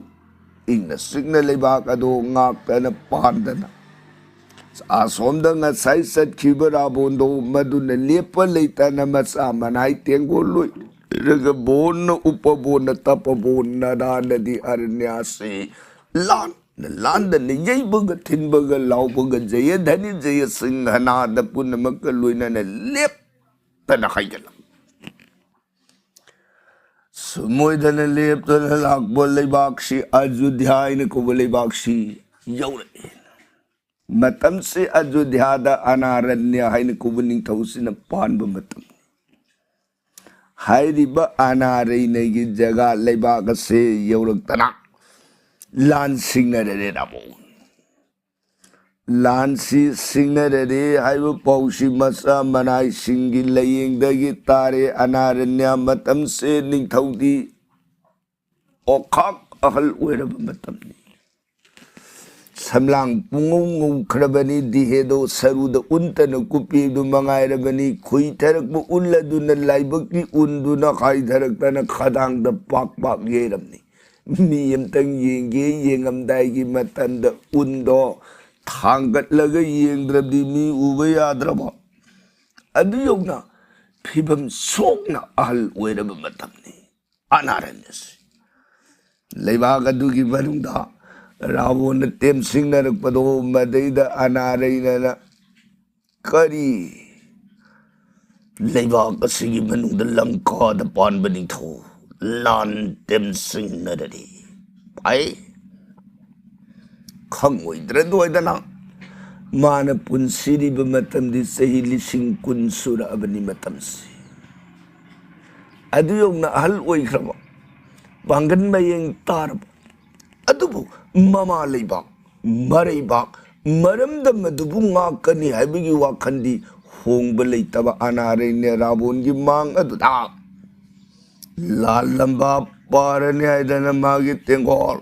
ꯏꯪꯅ ꯆꯤꯛꯅ ꯂꯩꯕꯥꯛ ꯑꯗꯨ ꯉꯥꯛꯇꯅ ꯄꯥꯟꯗꯅ ꯑꯁꯣꯝꯗ ꯉꯁꯥꯏ ꯆꯠꯈꯤꯕ ꯔꯥꯕꯣꯟꯗꯣ ꯃꯗꯨꯅ ꯂꯦꯞꯄ ꯂꯩꯇꯅ ꯃꯆꯥ ꯃꯅꯥꯏ ꯇꯦꯡꯒꯣꯜ ꯂꯣꯏꯔꯒ ꯕꯣꯟꯅ ꯎꯄꯕꯣꯟꯅ ꯇꯄꯕꯣꯟ ꯅꯔꯥ ꯅꯗꯤ ꯑꯔꯅ꯭ꯌꯥꯁꯤ ꯂꯥꯟꯅ ꯂꯥꯟꯗꯅ ꯌꯩꯕꯒ ꯊꯤꯟꯕꯒ ꯂꯥꯎꯕꯒ ꯖꯌ ꯙꯅꯤ ꯖꯌ ꯁꯤꯡꯍꯅꯥꯗ ꯄꯨꯝꯅꯃꯛꯀ ꯂꯣꯏꯅꯅ ꯂꯦꯞꯇꯅ ꯍꯥꯏꯒꯠꯂꯝꯃꯤ꯫ ꯁꯨꯝ ꯑꯣꯏꯗꯅ ꯂꯦꯞꯇꯅ ꯂꯥꯛꯄ ꯂꯩꯕꯥꯛꯁꯤ, ꯑꯌꯨꯙ꯭ꯌꯥ ꯍꯥꯏꯅ ꯀꯧꯕ ꯂꯩꯕꯥꯛꯁꯤ ꯌꯧꯔꯛꯑꯦ꯫ ꯃꯇꯝꯁꯤ ꯑꯌꯣꯙ꯭ꯌꯥꯗ ꯑꯅꯥꯔꯅ꯭ꯌ ꯍꯥꯏꯅ ꯀꯧꯕ ꯅꯤꯡꯊꯧꯁꯤꯅ ꯄꯥꯟꯕ ꯃꯇꯝ꯫ ꯍꯥꯏꯔꯤꯕ ꯑꯅꯥꯔꯩꯅꯒꯤ ꯖꯒꯥ ꯂꯩꯕꯥꯛ ꯑꯁꯦ ꯌꯧꯔꯛꯇꯅ ꯂꯥꯟ ꯁꯤꯡꯅꯔꯦ ꯔꯥꯕꯣꯟ꯫ ꯂꯥꯟꯁꯤ ꯁꯤꯡꯅꯔꯦ ꯍꯥꯏꯕ ꯄꯥꯎꯁꯤ ꯃꯆꯥ ꯃꯅꯥꯏꯁꯤꯡꯒꯤ ꯂꯥꯏꯌꯦꯡꯗꯒꯤ ꯇꯥꯔꯦ꯫ ꯑꯅꯥꯔꯅ꯭ꯌ ꯃꯇꯝꯁꯦ ꯅꯤꯡꯊꯧꯗꯤ ꯑꯣꯈꯥꯛ ꯑꯍꯜ ꯑꯣꯏꯔꯕ ꯃꯇꯝꯅꯤ꯫ ꯁꯝꯂꯥꯡ ꯄꯨꯡꯉꯧ ꯉꯧꯈ꯭ꯔꯕꯅꯤ, ꯗꯤꯍꯦꯗꯣ ꯁꯔꯨꯗ ꯎꯟꯇꯅ ꯀꯨꯞꯄꯤꯗꯨ ꯃꯉꯥꯏꯔꯕꯅꯤ꯫ ꯈꯨꯏꯊꯔꯛꯄ ꯎꯜ ꯑꯗꯨꯅ ꯂꯥꯏꯕꯛꯀꯤ ꯎꯟꯗꯨꯅ ꯍꯥꯏꯊꯔꯛꯇꯅ ꯈꯗꯥꯡꯗ ꯄꯥꯛ ꯄꯥꯛ ꯌꯩꯔꯝꯅꯤ꯫ ꯃꯤ ꯑꯝꯇꯪ ꯌꯦꯡꯒꯦ ꯌꯦꯡꯉꯝꯗꯥꯏꯒꯤ ꯃꯇꯝꯗ ꯎꯟꯗꯣ ꯊꯥꯡꯒꯠꯂꯒ ꯌꯦꯡꯗ꯭ꯔꯕꯗꯤ ꯃꯤ ꯎꯕ ꯌꯥꯗ꯭ꯔꯕ꯫ ꯑꯗꯨ ꯌꯧꯅ ꯐꯤꯕꯝ ꯁꯣꯛꯅ ꯑꯍꯜ ꯑꯣꯏꯔꯕ ꯃꯇꯝꯅꯤ ꯑꯅꯥꯔꯅ꯭ꯌꯁꯤ꯫ ꯂꯩꯕꯥꯛ ꯑꯗꯨꯒꯤ ꯃꯅꯨꯡꯗ ꯔꯥꯕꯣꯟꯅ ꯇꯦꯝꯁꯤꯡꯅꯔꯛꯄꯗꯣ ꯃꯗꯩꯗ ꯑꯅꯥꯔꯩꯅꯅ ꯀꯔꯤ ꯂꯩꯕꯥꯛ ꯑꯁꯤꯒꯤ ꯃꯅꯨꯡꯗ ꯂꯪꯀꯥꯗ ꯄꯥꯟꯕ ꯅꯤꯡꯊꯧ ꯂꯥꯟ ꯇꯦꯝꯁꯤꯡꯅꯔꯗꯤ ꯐꯩ꯫ ꯈꯪꯉꯣꯏꯗ꯭ꯔꯗꯣꯏꯗꯅ ꯃꯥꯅ ꯄꯨꯟꯁꯤꯔꯤꯕ ꯃꯇꯝꯗꯤ ꯆꯍꯤ ꯂꯤꯁꯤꯡ ꯀꯨꯟ ꯁꯨꯔꯛꯑꯕꯅꯤ ꯃꯇꯝꯁꯤ꯫ ꯑꯗꯨ ꯌꯧꯅ ꯑꯍꯜ ꯑꯣꯏꯈ꯭ꯔꯕ, ꯄꯥꯡꯒꯜ ꯃꯌꯦꯡ ꯇꯥꯔꯕ, ꯑꯗꯨꯕꯨ ꯃꯃꯥ ꯂꯩꯕꯥꯛ, ꯃꯔꯩꯕꯥꯛ, ꯃꯔꯝꯗꯝ ꯑꯗꯨꯕꯨ ꯉꯥꯛꯀꯅꯤ ꯍꯥꯏꯕꯒꯤ ꯋꯥꯈꯜꯗꯤ ꯍꯣꯡꯕ ꯂꯩꯇꯕ ꯑꯅꯥꯔꯩꯅꯦ ꯔꯥꯕꯣꯟꯒꯤ ꯃꯥꯡ ꯑꯗꯨꯗ ꯂꯥꯜꯂꯝꯕ ꯄꯥꯔꯅꯤ ꯍꯥꯏꯗꯅ ꯃꯥꯒꯤ ꯇꯦꯡꯒꯣꯜ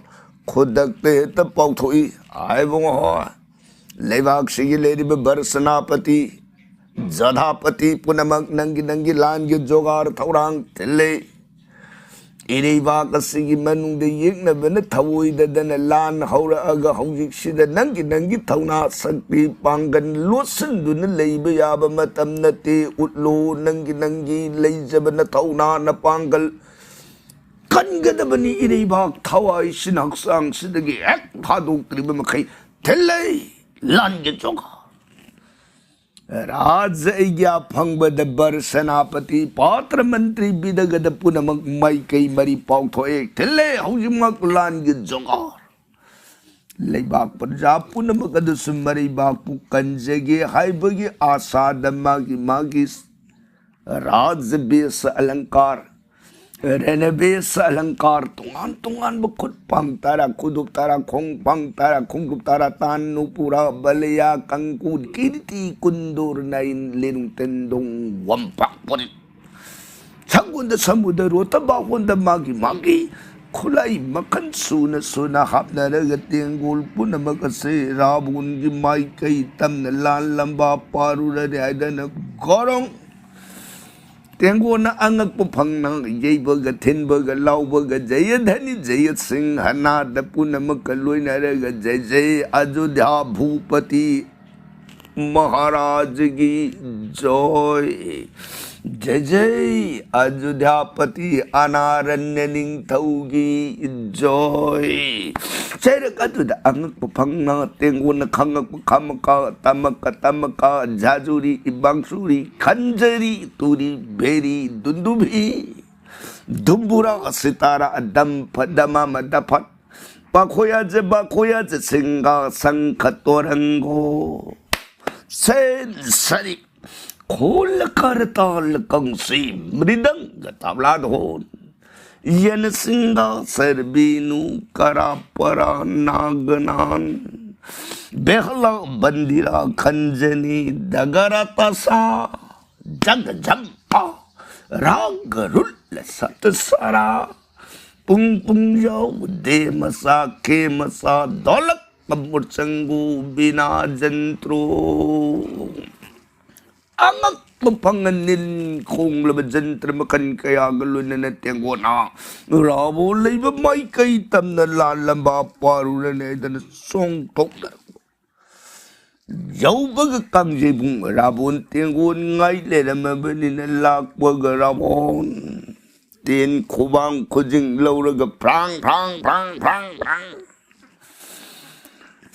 ꯈꯨꯗꯛꯇ ꯍꯦꯛꯇ ꯄꯥꯎꯊꯣꯛꯏ꯫ ꯍꯥꯏꯕꯨꯡꯉꯣ ꯍꯣꯏ, ꯂꯩꯕꯥꯛꯁꯤꯒꯤ ꯂꯩꯔꯤꯕ ꯕꯔꯁꯅꯥꯄꯇꯤ, ꯖꯊꯥꯄꯇꯤ ꯄꯨꯝꯅꯃꯛ ꯅꯪꯒꯤ ꯅꯪꯒꯤ ꯂꯥꯟꯒꯤ ꯖꯣꯒꯥꯔ ꯊꯧꯔꯥꯡ ꯊꯤꯜꯂꯤ꯫ ꯏꯔꯩꯕꯥꯛ ꯑꯁꯤꯒꯤ ꯃꯅꯨꯡꯗ ꯌꯦꯛꯅꯕꯅ ꯊꯧꯑꯣꯏꯗꯗꯅ ꯂꯥꯟ ꯍꯧꯔꯛꯑꯒ ꯍꯧꯖꯤꯛꯁꯤꯗ ꯅꯪꯒꯤ ꯅꯪꯒꯤ ꯊꯧꯅꯥ ꯁꯛꯇꯤ ꯄꯥꯡꯒꯜ ꯂꯣꯠꯁꯤꯟꯗꯨꯅ ꯂꯩꯕ ꯌꯥꯕ ꯃꯇꯝ ꯅꯠꯇꯦ꯫ ꯎꯠꯂꯣ ꯅꯪꯒꯤ ꯅꯪꯒꯤ ꯂꯩꯖꯕ ꯅꯊꯧꯅꯥ ꯅꯄꯥꯡꯒꯜ꯫ ꯀꯟꯒꯗꯕꯅꯤ ꯏꯔꯩꯕꯥꯛ ꯊꯋꯥꯏꯁꯤꯅ ꯍꯛꯆꯥꯡꯁꯤꯗꯒꯤ ꯍꯦꯛ ꯊꯥꯗꯣꯛꯇ꯭ꯔꯤꯕ ꯃꯈꯩ꯫ ꯊꯤꯜꯂꯩ ꯂꯥꯟꯒꯤ ꯖꯣꯒꯥ꯫ ꯔꯥꯖ ꯑꯩꯒ꯭ꯌꯥ ꯐꯪꯕꯗ ꯕꯔ ꯁꯦꯅꯥꯄꯇꯤ ꯄꯥꯇ꯭ꯔ ꯃꯟꯇ꯭ꯔꯤ ꯕꯤꯗꯒꯗ ꯄꯨꯝꯅꯃꯛ ꯃꯥꯏꯀꯩ ꯃꯔꯤ ꯄꯥꯎꯊꯣꯛꯑꯦ꯫ ꯊꯤꯜꯂꯦ ꯍꯧꯖꯤꯛꯃꯛ ꯂꯥꯟꯒꯤ ꯖꯣꯒꯥꯔ꯫ ꯂꯩꯕꯥꯛ ꯄ꯭ꯔꯖꯥ ꯄꯨꯝꯅꯃꯛ ꯑꯗꯨꯁꯨ ꯃꯔꯩꯕꯥꯛꯄꯨ ꯀꯟꯖꯒꯦ ꯍꯥꯏꯕꯒꯤ ꯑꯥꯁꯥꯗ ꯃꯥꯒꯤ ꯃꯥꯒꯤ ꯔꯥꯖ ꯕꯦꯁ ꯑꯂꯪꯀꯥꯔ, ꯔꯦꯅꯕꯦꯁ ꯑꯂꯪꯀꯥꯔ, ꯇꯣꯉꯥꯟ ꯇꯣꯉꯥꯟꯕ ꯈꯨꯠ ꯄꯥꯡ ꯇꯔꯥ, ꯈꯨꯗꯨꯞ ꯇꯔꯥ, ꯈꯣꯡ ꯄꯥꯡ ꯇꯔꯥ, ꯈꯣꯡꯗꯨꯞ ꯇꯔꯥ, ꯇꯥꯟ, ꯅꯨꯄꯨꯔꯥ, ꯕꯂꯌꯥ, ꯀꯪꯀꯨ, ꯀꯤꯔꯇꯤ, ꯀꯨꯟꯗꯨꯔ, ꯅꯥꯏꯟ, ꯂꯦꯅꯨꯡ, ꯇꯦꯟꯗꯣꯡ, ꯋꯥꯝꯄꯥꯛ, ꯄꯣꯔꯤꯠ, ꯁꯪꯒꯣꯟꯗ, ꯁꯃꯨꯗ꯭ꯔ, ꯔꯣꯇꯕꯥꯍꯣꯟꯗ ꯃꯥꯒꯤ ꯃꯥꯒꯤ ꯈꯨꯠꯂꯥꯏ ꯃꯈꯜ ꯁꯨꯅ ꯁꯨꯅ ꯍꯥꯞꯅꯔꯒ ꯇꯦꯡꯒꯣꯜ ꯄꯨꯝꯅꯃꯛ ꯑꯁꯤ ꯔꯥꯕꯣꯟꯒꯤ ꯃꯥꯏꯀꯩ ꯇꯝꯅ ꯂꯥꯜꯂꯝꯕ ꯄꯥꯔꯨꯔꯅꯤ ꯍꯥꯏꯗꯅ ꯒꯣꯔꯣꯡ ꯇꯦꯡꯒꯣꯟꯅ ꯑꯉꯛꯄ ꯐꯪꯅ ꯌꯩꯕꯒ ꯊꯤꯟꯕꯒ ꯂꯥꯎꯕꯒ ꯖꯌꯙꯅꯤ ꯖꯌꯁꯤꯡ ꯍꯅꯥꯗ ꯄꯨꯝꯅꯃꯛꯀ ꯂꯣꯏꯅꯔꯒ ꯖꯩ ꯖꯩ ꯑꯖꯣꯙ꯭ꯌꯥ ꯚꯨꯄꯇꯤ ꯃꯍꯥꯔꯥꯖ ꯀꯤ ꯖꯣꯏ꯫ ꯖꯩ ꯖꯩ ꯑꯖꯣꯙ꯭ꯌꯥꯄꯇꯤ ꯑꯅꯥꯔꯟꯌ ꯅꯤꯡꯊꯧꯒꯤ ꯖꯣꯏ꯫ ꯆꯩꯔꯛ ꯑꯗꯨꯗ ꯑꯉꯛꯄ ꯐꯪꯅ ꯇꯦꯡꯒꯣꯟꯅ ꯈꯪꯉꯛꯄ ꯈꯝꯃꯀ ꯇꯝꯃꯀ ꯇꯝꯃꯀ ꯖꯥꯖꯨꯔꯤ ꯏꯕꯥꯡꯁꯨꯔꯤ ꯈꯟꯖꯔꯤ ꯇꯨꯔꯤ ꯕꯦꯔꯤ ꯗꯨꯟꯗꯨꯚꯤ ꯗꯨꯝꯕꯨꯔꯥ ꯁꯤꯇꯥꯔꯥ ꯗꯝꯐ ꯗꯃꯥꯃ ꯗꯐꯠ ꯄꯥꯈꯣꯌꯥꯖ ꯕꯥꯈꯣꯌꯥꯖ ꯁꯤꯡꯒꯥ ꯁꯪꯈ ꯇꯣꯔꯪꯒꯣ ꯁꯦꯟ ꯁꯔꯤ ꯈꯣꯜ ꯀꯔꯇꯥꯜ ꯀꯪꯁꯤ ꯃ꯭ꯔꯤꯗꯪꯒ ꯇꯥꯕ꯭ꯂꯥꯗꯣꯟ ꯌꯦꯟ ꯁꯤꯡꯒꯥ ꯁꯔꯕꯤꯅꯨ ꯀꯔꯥ ꯄꯔꯥ ꯅꯥꯒꯅꯥꯟ ꯕꯦꯍꯂꯥ ꯕꯟꯗꯤꯔꯥ ꯈꯟꯖꯅꯤ ꯗꯒꯔꯥ ꯇꯥꯁꯥ ꯖꯒ ꯖꯝꯄꯥ ꯔꯥꯒ ꯔꯨꯜ ꯁꯠ ꯁꯥꯔꯥ ꯄꯨꯡ ꯄꯨꯡ ꯌꯥꯎ ꯗꯦ ꯃꯆꯥ ꯀꯦ ꯃꯆꯥ ꯗꯣꯂꯛ ꯀꯝꯕꯨꯔ ꯆꯪꯒꯨ ꯕꯤꯅꯥ ꯖꯟꯇ꯭ꯔꯣ꯫ ꯑꯉꯛꯄ ꯐꯪꯅ ꯅꯤꯜ ꯈꯣꯡꯂꯕ ꯖꯟꯇ꯭ꯔ ꯃꯈꯜ ꯀꯌꯥꯒ ꯂꯣꯏꯅꯅ ꯇꯦꯡꯒꯣꯅ ꯔꯥꯕꯣ ꯂꯩꯕ ꯃꯥꯏꯀꯩ ꯇꯝꯅ ꯂꯥꯜꯂꯝꯕ ꯄꯥꯔꯨꯔꯅꯤ ꯍꯥꯏꯗꯅ ꯆꯣꯡꯊꯣꯛꯅꯔꯛꯄ ꯌꯧꯕꯒ ꯀꯥꯡꯖꯩꯕꯨꯡ ꯔꯥꯕꯣꯟ ꯇꯦꯡꯒꯣꯟ ꯉꯥꯏ ꯂꯩꯔꯝꯃꯕꯅꯤꯅ ꯂꯥꯛꯄꯒ ꯔꯥꯕꯣꯟ ꯇꯦꯟ ꯈꯨꯕꯥꯡ ꯈꯨꯖꯤꯡ ꯂꯧꯔꯒ ꯐ꯭ꯔꯥꯡ ꯐ꯭ꯔꯥꯡ ꯐ꯭ꯔꯥꯡ ꯐ꯭ꯔꯥꯡ ꯐ꯭ꯔꯥꯡ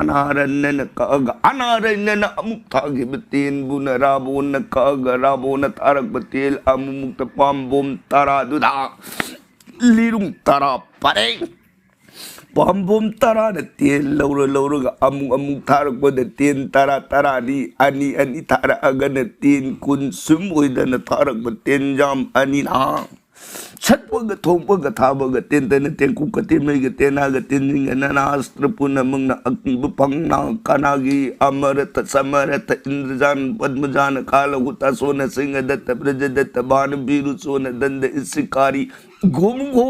ꯁꯅꯥꯔꯟꯅꯅ ꯀꯛꯑꯒ ꯑꯅꯥꯔꯟꯅꯅ ꯑꯃꯨꯛ ꯊꯥꯈꯤꯕ ꯇꯦꯟꯕꯨꯅ ꯔꯥꯕꯣꯟꯅ ꯀꯛꯑꯒ ꯔꯥꯕꯣꯟꯅ ꯊꯥꯔꯛꯄ ꯇꯦꯟ ꯑꯃꯨꯛꯃꯨꯛꯇ ꯄꯥꯝꯕꯣꯝ ꯇꯔꯥꯗꯨꯗ ꯂꯤꯔꯨꯡ ꯇꯔꯥ ꯄꯔꯦꯡ꯫ ꯄꯥꯝꯕꯣꯝ ꯇꯔꯥꯅ ꯇꯦꯟ ꯂꯧꯔ ꯂꯧꯔꯒ ꯑꯃꯨꯛ ꯑꯃꯨꯛ ꯊꯥꯔꯛꯄꯗ ꯇꯦꯟ ꯇꯔꯥ, ꯇꯔꯥꯅꯤ, ꯑꯅꯤ ꯑꯅꯤ ꯊꯥꯔꯛꯑꯒꯅ ꯇꯦꯟ ꯀꯨꯟ, ꯁꯨꯝ ꯑꯣꯏꯗꯅ ꯊꯥꯔꯛꯄ ꯇꯦꯟꯖꯥꯝ ꯑꯅꯤꯅ ꯁꯠꯄꯒ ꯊꯣꯡꯄꯒ ꯊꯥꯕꯒ ꯇꯦꯟꯇꯅ ꯇꯦꯡꯀꯨꯛꯀ ꯇꯦꯟꯃꯩꯒ ꯇꯦꯅꯥꯒ ꯇꯦꯟꯖꯤꯡꯒ ꯅꯅꯥ ꯑꯁꯇ꯭ꯔ ꯄꯨꯝꯅꯃꯛꯅ ꯑꯀꯤꯕ ꯐꯪꯅ ꯀꯅꯥꯒꯤ ꯑꯃꯔꯇ ꯁꯃꯔꯇ ꯏꯟꯗ꯭ꯔꯖꯥꯟ ꯄꯗꯃꯖꯥꯅ ꯀꯥꯂꯍꯨꯇꯥ ꯁꯣꯅ ꯁꯤꯡꯍꯗꯠꯇ ꯕ꯭ꯔꯖꯗꯠꯇ ꯚꯥꯅ ꯚꯤꯔꯨ ꯁꯣꯅ ꯗꯟꯗ ꯏꯁꯤꯀꯥꯔꯤ ꯒꯣꯝꯒꯣ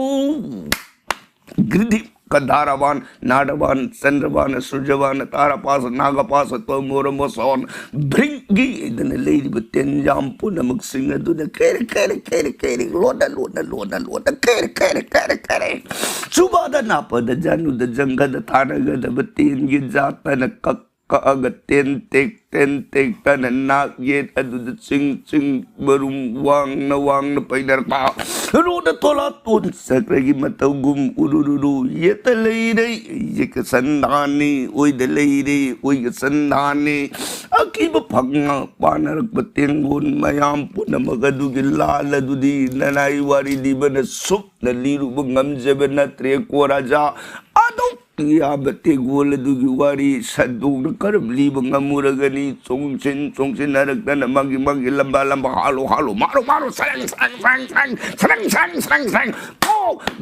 ꯒ꯭ꯔꯤꯗꯤ ꯀꯟꯗꯥꯔꯕꯥꯟ, ꯅꯥꯗꯕꯥꯟ, ꯆꯟꯗ꯭ꯔꯕꯥꯟ, ꯁꯨꯔꯖꯕꯥꯟ, ꯇꯥꯔꯥꯄꯥꯁ, ꯅꯥꯒꯄꯥꯁ, ꯇꯣꯃꯣꯔꯃꯣꯁꯣꯟ, ꯕ꯭ꯔꯤꯡꯒꯤ ꯍꯥꯏꯗꯅ ꯂꯩꯔꯤꯕ ꯇꯦꯟꯖꯥꯝ ꯄꯨꯝꯅꯃꯛꯁꯤꯡ ꯑꯗꯨꯅ ꯀꯦꯔꯦ, ꯀꯦꯔꯦ, ꯀꯦꯔꯦ, ꯀꯦꯔꯦ, ꯂꯣꯟꯅ, ꯂꯣꯟꯅ, ꯂꯣꯟꯅ, ꯂꯣꯟꯅ, ꯀꯦꯔꯦ, ꯀꯦꯔꯦ, ꯀꯦꯔꯦ, ꯀꯦꯔꯦ꯫ ꯆꯨꯕꯥꯗ ꯅꯥꯄꯗ ꯖꯥꯅꯨꯗ ꯖꯪꯒꯗ ꯊꯥꯅꯒꯗꯕ ꯇꯦꯟꯒꯤ ꯖꯥꯠꯇꯅ ꯀꯛ ꯀꯛꯑꯒ ꯇꯦꯟ ꯇꯦꯛ ꯇꯦꯟ ꯇꯦꯛꯇꯅ ꯅꯥꯛ ꯌꯦꯠ ꯑꯗꯨꯗ ꯆꯤꯡ ꯆꯤꯡ ꯃꯔꯨꯝ ꯋꯥꯡꯅ ꯋꯥꯡꯅ ꯄꯩꯅꯔꯛꯄ꯫ ꯔꯣꯗ ꯊꯣꯂꯥ ꯇꯣꯟ ꯆꯀ꯭ꯔꯒꯤ ꯃꯇꯧꯒꯨꯝ ꯎꯔꯨꯔꯨꯔꯨ ꯌꯦꯠꯇ ꯂꯩꯔꯦ, ꯌꯦꯠꯀ ꯁꯟꯗꯥꯅꯤ, ꯑꯣꯏꯗ ꯂꯩꯔꯦ, ꯑꯣꯏꯒ ꯁꯟꯗꯥꯅꯤ꯫ ꯑꯀꯤꯕ ꯐꯪꯅ ꯄꯥꯅꯔꯛꯄ ꯇꯦꯡꯒꯣꯟ ꯃꯌꯥꯝ ꯄꯨꯝꯅꯃꯛ ꯑꯗꯨꯒꯤ ꯂꯥꯜ ꯑꯗꯨꯗꯤ ꯅꯅꯥꯏ ꯋꯥꯔꯤ ꯂꯤꯕꯅ ꯁꯨꯞꯅ ꯂꯤꯔꯨꯕ ꯉꯝꯖꯕ ꯅꯠꯇ꯭ꯔꯦꯀꯣ ꯔꯥꯖꯥ꯫ ꯑꯗꯨ ꯏꯌꯥꯝꯕ ꯇꯦꯡꯒꯣꯜ ꯑꯗꯨꯒꯤ ꯋꯥꯔꯤ ꯁꯟꯗꯣꯛꯅ ꯀꯔꯝ ꯂꯤꯕ ꯉꯝꯃꯨꯔꯒꯅꯤ? ꯆꯣꯡꯁꯤꯟ ꯆꯣꯡꯁꯤꯟꯅꯔꯛꯇꯅ ꯃꯥꯒꯤ ꯃꯥꯒꯤ ꯂꯝꯕꯥ ꯂꯝꯕꯥ ꯍꯥꯜꯂꯣ ꯍꯥꯜꯂꯣ ꯃꯥꯔꯣ ꯃꯥꯔꯣ ꯁꯔꯪ ꯁꯔꯪ ꯁꯔꯪ ꯁꯔꯪ ꯁꯔꯪ ꯁꯔꯪ ꯁꯔꯪ ꯁꯔꯪ ꯁꯔꯪ ꯁꯔꯪ꯫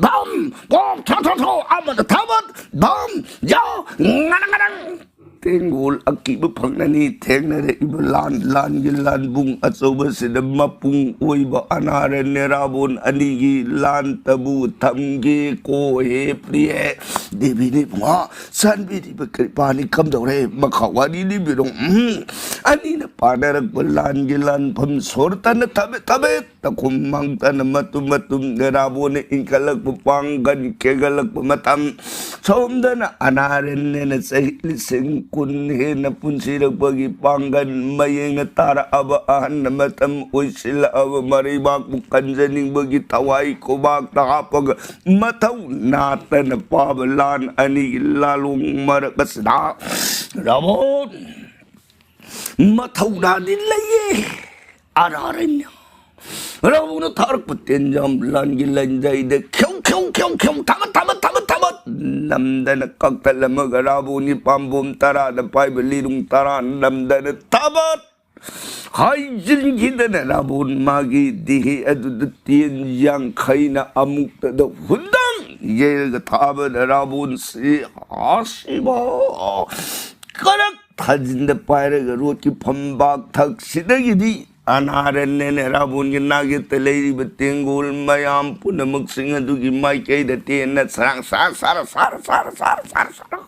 ꯙꯝ! ꯄꯣꯞ! ꯊꯣ! ꯊꯣ! ꯊꯣ! ꯑꯃꯗ ꯊꯥꯕꯠ! ꯙꯝ! ꯌꯥ! ꯉꯔꯪ! ꯉꯔꯪ! ꯇꯦꯡꯒꯣꯜ ꯑꯀꯤꯕ ꯐꯪꯅꯅꯤ ꯊꯦꯡꯅꯔꯛꯏꯕ ꯂꯥꯟ, ꯂꯥꯟꯒꯤ ꯂꯥꯟꯕꯨꯡ ꯑꯆꯧꯕꯁꯤꯗ ꯃꯄꯨꯡ ꯑꯣꯏꯕ ꯑꯅꯥꯔꯅ꯭ꯌ ꯔꯥꯕꯣꯟ ꯑꯅꯤꯒꯤ ꯂꯥꯟꯇꯕꯨ ꯊꯝꯒꯦ ꯀꯣ ꯍꯦ ꯄ꯭ꯔꯤꯌꯦ ꯗꯦꯕꯤꯅꯤ ꯏꯕꯨꯡꯉꯣ꯫ ꯆꯥꯟꯕꯤꯔꯤꯕ ꯀ꯭ꯔꯤꯄꯥꯅꯤ ꯀꯝꯗꯧꯔꯦ? ꯃꯈꯥ ꯋꯥꯔꯤ ꯂꯤꯕꯤꯔꯣ꯫ ꯎꯝ꯫ ꯑꯅꯤꯅ ꯄꯥꯅꯔꯛꯄ ꯂꯥꯟꯒꯤ ꯂꯥꯟꯐꯝ ꯁꯣꯔꯇꯅ ꯊꯕꯦꯠ ꯊꯕꯦꯠ ꯇꯈꯨꯝ ꯃꯥꯡꯇꯅ ꯃꯇꯨꯝ ꯃꯇꯨꯝ ꯔꯥꯕꯣꯟꯅ ꯏꯟꯈꯠꯂꯛꯄ ꯄꯥꯡꯒꯟ ꯀꯦꯒꯠꯂꯛꯄ ꯃꯇꯝ ꯁꯣꯝꯗꯅ ꯑꯅꯥꯔꯦꯟꯅꯦꯅ ꯆꯍꯤ ꯂꯤꯁꯤꯡ ꯀꯨꯟ ꯍꯦꯟꯅ ꯄꯨꯟꯁꯤꯔꯛꯄꯒꯤ ꯄꯥꯡꯒꯟ ꯃꯌꯦꯡꯅ ꯇꯥꯔꯛꯑꯕ ꯑꯍꯟꯅ ꯃꯇꯝ ꯑꯣꯏꯁꯤꯜꯂꯛꯑꯕ ꯃꯔꯩꯕꯥꯛꯄꯨ ꯀꯟꯖꯅꯤꯡꯕꯒꯤ ꯊꯋꯥꯏ ꯈꯨꯕꯥꯛꯇ ꯍꯥꯞꯄꯒ ꯃꯊꯧ ꯅꯥꯠꯇꯅ ꯄꯥꯕ ꯂꯥꯟ ꯑꯅꯤꯒꯤ ꯂꯥꯂꯣꯡ ꯃꯔꯛ ꯑꯁꯤꯗ ꯔꯥꯕꯣꯟ ꯃꯊꯧꯗꯥꯗꯤ ꯂꯩꯌꯦ꯫ ꯑꯔꯥꯔꯅ꯭ꯌ ꯔꯥꯕꯣꯟꯅ ꯊꯥꯔꯛꯄ ꯇꯦꯟꯖꯥꯝ ꯂꯥꯟꯒꯤ ꯂꯟꯖꯩꯗ ꯈ꯭ꯌꯧ ꯈ꯭ꯌꯧ ꯈ꯭ꯌꯧ ꯈ꯭ꯌꯧ ꯊꯥꯕꯠ ꯊꯥꯕꯠ ꯊꯥꯕꯠ ꯊꯥꯕꯠ ꯅꯝꯗꯅ ꯀꯛꯊꯠꯂꯝꯃꯒ ꯔꯥꯕꯣꯟꯒꯤ ꯄꯥꯝꯕꯣꯝ ꯇꯔꯥꯗ ꯄꯥꯏꯕ ꯂꯤꯔꯨꯡ ꯇꯔꯥ ꯅꯝꯗꯅ ꯊꯥꯕꯠ ꯍꯥꯏꯖꯤꯟꯈꯤꯗꯅ ꯔꯥꯕꯣꯟ ꯃꯥꯒꯤ ꯗꯤꯍꯤ ꯑꯗꯨꯗ ꯇꯦꯟ ꯌꯥꯡꯈꯩꯅ ꯑꯃꯨꯛꯇꯗ ꯍꯨꯟꯗꯪ ꯌꯩꯔꯒ ꯊꯥꯕꯗ ꯔꯥꯕꯣꯟꯁꯤ ꯑꯁꯤꯕ ꯀꯔꯛ ꯊꯥꯖꯤꯟꯗ ꯄꯥꯏꯔꯒ ꯔꯣꯠꯀꯤ ꯐꯝꯕꯥꯛ ꯊꯛꯁꯤꯗꯒꯤꯗꯤ ꯑꯅꯥꯔꯟꯅꯦꯅꯦ ꯔꯥꯕꯣꯟꯒꯤ ꯅꯥꯒꯦꯠꯇ ꯂꯩꯔꯤꯕ ꯇꯦꯡꯒꯣꯜ ꯃꯌꯥꯝ ꯄꯨꯝꯅꯃꯛꯁꯤꯡ ꯑꯗꯨꯒꯤ ꯃꯥꯏꯀꯩꯗ ꯇꯦꯟꯅ ꯁꯔꯥꯡ ꯁꯔꯥꯡ ꯁꯔꯥꯡ ꯁꯔꯥꯡ ꯁꯔꯥꯡ ꯁꯔꯥꯡ ꯁꯔꯥꯡ ꯁꯔꯥꯡ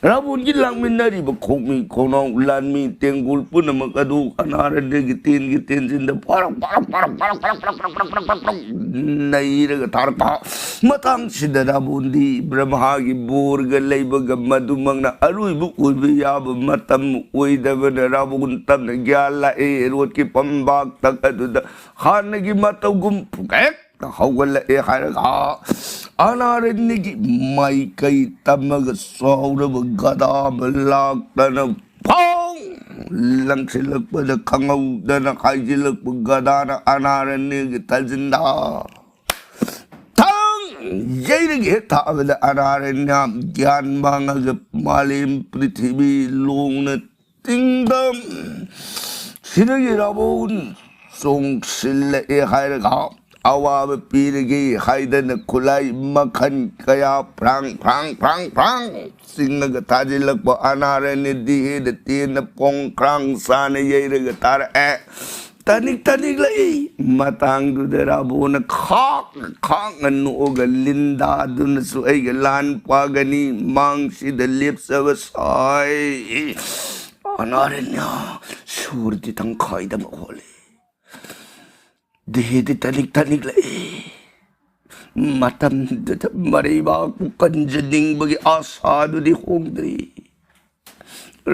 ꯔꯥꯕꯣꯟꯒꯤ ꯂꯥꯛꯃꯤꯟꯅꯔꯤꯕ ꯈꯣꯡꯃꯤ ꯈꯣꯡꯅꯥꯎ ꯂꯥꯟꯃꯤ ꯇꯦꯡꯒꯣꯜ ꯄꯨꯝꯅꯃꯛ ꯑꯗꯨ ꯑꯅꯥꯔꯟꯅꯦꯒꯤ ꯇꯦꯟꯒꯤ ꯇꯦꯟꯖꯤꯟꯗ ꯐꯥꯔꯛ ꯐꯥꯔꯛ ꯐꯥꯔꯛ ꯐꯥꯔꯛ ꯐꯥꯔꯛ ꯐꯥꯔꯛ ꯐꯥꯔꯛ ꯐꯥꯔꯛ ꯐꯥꯔꯛ ꯅꯩꯔꯒ ꯊꯥꯔꯛꯄ ꯃꯇꯥꯡꯁꯤꯗ ꯔꯥꯕꯣꯟꯗꯤ ꯕ꯭ꯔꯍꯃꯥꯒꯤ ꯕꯣꯔꯒ ꯂꯩꯕꯒ ꯃꯗꯨꯃꯛꯅ ꯑꯔꯣꯏꯕ ꯑꯣꯏꯕ ꯌꯥꯕ ꯃꯇꯝ ꯑꯣꯏꯗꯕꯅ ꯔꯥꯕꯣꯟ ꯇꯞꯅ ꯒ꯭ꯌꯥꯟ ꯂꯥꯛꯑꯦ꯫ ꯔꯣꯠꯀꯤ ꯐꯝꯕꯥꯛ ꯊꯛ ꯑꯗꯨꯗ ꯍꯥꯟꯅꯒꯤ ꯃꯇꯧꯒꯨꯝ ꯐꯨꯒꯦꯛꯇ ꯍꯧꯒꯠꯂꯛꯑꯦ ꯍꯥꯏꯔꯒ ꯑꯅꯥꯔꯟꯅꯤꯒꯤ ꯃꯥꯏꯀꯩ ꯇꯝꯃꯒ ꯆꯥꯎꯔꯕ ꯒꯗꯥ ꯑꯃ ꯂꯥꯛꯇꯅ ꯐꯣꯡ ꯂꯪꯁꯤꯜꯂꯛꯄꯗ ꯈꯪꯍꯧꯗꯅ ꯍꯥꯏꯖꯤꯜꯂꯛꯄ ꯒꯗꯥꯅ ꯑꯅꯥꯔꯟꯅꯤꯒꯤ ꯊꯥꯖꯤꯟꯗ ꯊꯥꯡ ꯌꯩꯔꯒ ꯍꯦꯛ ꯊꯥꯕꯗ ꯑꯅꯥꯔꯟꯅ ꯒ꯭ꯌꯥꯟ ꯃꯥꯡꯉꯒ ꯃꯥꯂꯦꯝ ꯄ꯭ꯔꯤꯊꯤꯕꯤ ꯂꯣꯡꯅ ꯇꯤꯡꯗꯝ ꯁꯤꯗꯒꯤ ꯔꯥꯕꯣꯟ ꯆꯣꯡꯁꯤꯜꯂꯛꯑꯦ ꯍꯥꯏꯔꯒ ꯑꯋꯥꯕ ꯄꯤꯔꯒꯦ ꯍꯥꯏꯗꯅ ꯈꯨꯠꯂꯥꯏ ꯃꯈꯜ ꯀꯌꯥ ꯐ꯭ꯔꯥꯡ ꯐ꯭ꯔꯥꯡ ꯐ꯭ꯔꯥꯡ ꯐ꯭ꯔꯥꯡ ꯆꯤꯡꯉꯒ ꯊꯥꯖꯤꯜꯂꯛꯄ ꯑꯅꯥꯔꯅꯤ꯫ ꯗꯤꯍꯦꯗ ꯇꯦꯟꯅ ꯄꯣꯡ ꯈ꯭ꯔꯥꯡ ꯆꯥꯅ ꯌꯩꯔꯒ ꯇꯥꯔꯛꯑꯦ꯫ ꯇꯅꯤꯛ ꯇꯅꯤꯛ ꯂꯩ꯫ ꯃꯇꯥꯡꯗꯨꯗ ꯔꯥꯕꯣꯅ ꯈꯥꯛ ꯈꯥꯛꯅ ꯅꯣꯛꯑꯒ, "ꯂꯤꯟꯗꯥꯗꯨꯅꯁꯨ ꯑꯩꯒ ꯂꯥꯟ ꯄꯥꯒꯅꯤ, ꯃꯥꯡꯁꯤꯗ ꯂꯦꯞꯆꯕ ꯁꯥꯏ꯫ ꯑꯅꯥꯔꯅ꯭ꯌ ꯁꯨꯔꯗꯤ ꯇꯪꯈꯥꯏꯗ ꯑꯃ ꯍꯣꯜꯂꯤ꯫ ꯗꯤꯍꯦꯗꯤ ꯇꯅꯤꯛ ꯇꯅꯤꯛ ꯂꯩ꯫" ꯃꯇꯝꯗꯨꯗ ꯃꯔꯩꯕꯥꯛꯄꯨ ꯀꯟꯖꯅꯤꯡꯕꯒꯤ ꯑꯥꯁꯥꯗꯨꯗꯤ ꯍꯣꯡꯗ꯭ꯔꯤ꯫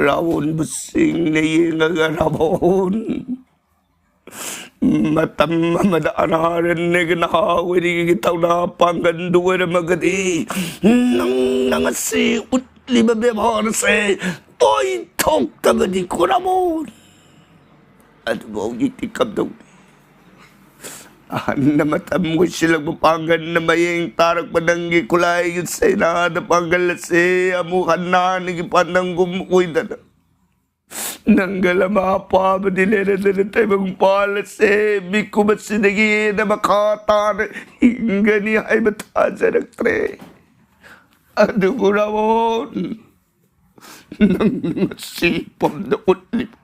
ꯔꯥꯋꯣꯟꯕꯨ ꯆꯤꯡꯅ ꯌꯦꯡꯉꯒ, "ꯔꯥꯕꯣꯟ, ꯃꯇꯝ ꯑꯃꯗ ꯑꯅꯥꯔꯅ꯭ꯌꯒꯤ ꯅꯍꯥ ꯑꯣꯏꯔꯤꯉꯩꯒꯤ ꯊꯧꯅꯥ ꯄꯥꯡꯒꯟꯗꯨ ꯑꯣꯏꯔꯝꯃꯒꯗꯤ ꯅꯪꯅ ꯉꯁꯤ ꯎꯠꯂꯤꯕ ꯕꯦꯕꯥꯔꯁꯦ ꯑꯣꯏꯊꯣꯛꯇꯕꯅꯤꯀꯣ ꯔꯥꯕꯣꯟ꯫ ꯑꯗꯨꯕꯨ ꯍꯧꯖꯤꯛꯇꯤ ꯀꯝꯗꯧꯅꯤ? ꯑꯍꯟꯅ ꯃꯇꯝ ꯑꯣꯏꯁꯤꯜꯂꯛꯄ ꯄꯥꯡꯒꯟꯅ ꯃꯌꯦꯡ ꯇꯥꯔꯛꯄ ꯅꯪꯒꯤ ꯈꯨꯂꯥꯏꯒꯤ ꯁꯦꯅꯥꯗ ꯄꯥꯡꯒꯜ ꯑꯁꯦ ꯑꯃꯨꯛ ꯍꯟꯅ ꯍꯥꯟꯅꯒꯤ ꯄꯥꯟꯗꯝꯒꯨꯝ ꯑꯣꯏꯗꯅ ꯅꯪꯒ ꯂꯃꯥ ꯄꯥꯕꯗꯤ ꯂꯩꯔꯗꯅ ꯇꯥꯏꯕꯪ ꯄꯥꯜꯂꯁꯦ ꯃꯤꯀꯨꯞ ꯑꯁꯤꯗꯒꯤ ꯍꯦꯟꯅ ꯃꯈꯥ ꯇꯥꯅ ꯍꯤꯡꯒꯅꯤ ꯍꯥꯏꯕ ꯊꯥꯖꯔꯛꯇ꯭ꯔꯦ꯫ ꯑꯗꯨꯕꯨ ꯔꯥꯕꯣꯟ, ꯅꯪ ꯉꯁꯤ ꯄꯝꯗ ꯎꯠꯂꯤꯕ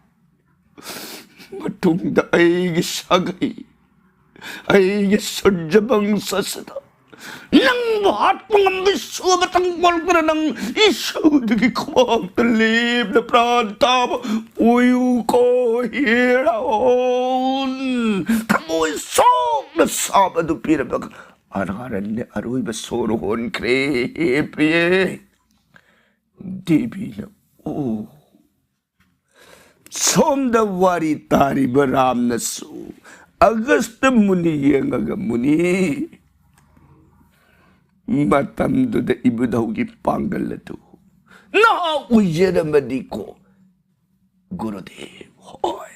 ꯃꯇꯨꯡꯗ ꯑꯩꯒꯤ ꯁꯥꯒꯩ, ꯑꯩꯒꯤ ꯁꯨꯔꯖꯕꯪꯁ ꯑꯁꯤꯗ ꯅꯪꯕꯨ ꯍꯥꯠꯄ ꯉꯝꯕ ꯏꯁꯨ ꯑꯃꯇꯪ ꯄꯣꯛꯂꯛꯇꯅ ꯅꯪ ꯏꯁꯨꯗꯒꯤ ꯈꯨꯕꯥꯛꯇ ꯂꯦꯞꯅ ꯄ꯭ꯔꯥꯟ ꯇꯥꯕ ꯑꯣꯏꯌꯨꯀꯣ ꯍꯦ ꯔꯥꯕꯣꯟ꯫ ꯊꯃꯣꯏ ꯁꯣꯛꯅ ꯁꯥꯕ ꯑꯗꯨ ꯄꯤꯔꯝꯂꯒ ꯑꯅꯥꯔꯅ꯭ꯌ ꯑꯔꯣꯏꯕ ꯁꯣꯔ ꯍꯣꯟꯈ꯭ꯔꯦ꯫ ꯍꯦ ꯄ꯭ꯔꯤꯌꯦ꯫ ꯗꯦꯕꯤꯅ, "ꯑꯣ"꯫ ꯁꯣꯝꯗ ꯋꯥꯔꯤ ꯇꯥꯔꯤꯕ ꯔꯥꯝꯅꯁꯨ ꯑꯒꯁꯇ ꯃꯨꯅꯤ ꯌꯦꯡꯉꯒ, "ꯃꯨꯅꯤ, ꯃꯇꯝꯗꯨꯗ ꯏꯕꯨꯙꯧꯒꯤ ꯄꯥꯡꯒꯜ ꯑꯗꯨ ꯅꯍꯥ ꯑꯣꯏꯖꯔꯝꯃꯗꯤꯀꯣ ꯒꯨꯔꯨꯗꯦꯕ, ꯍꯣꯏ,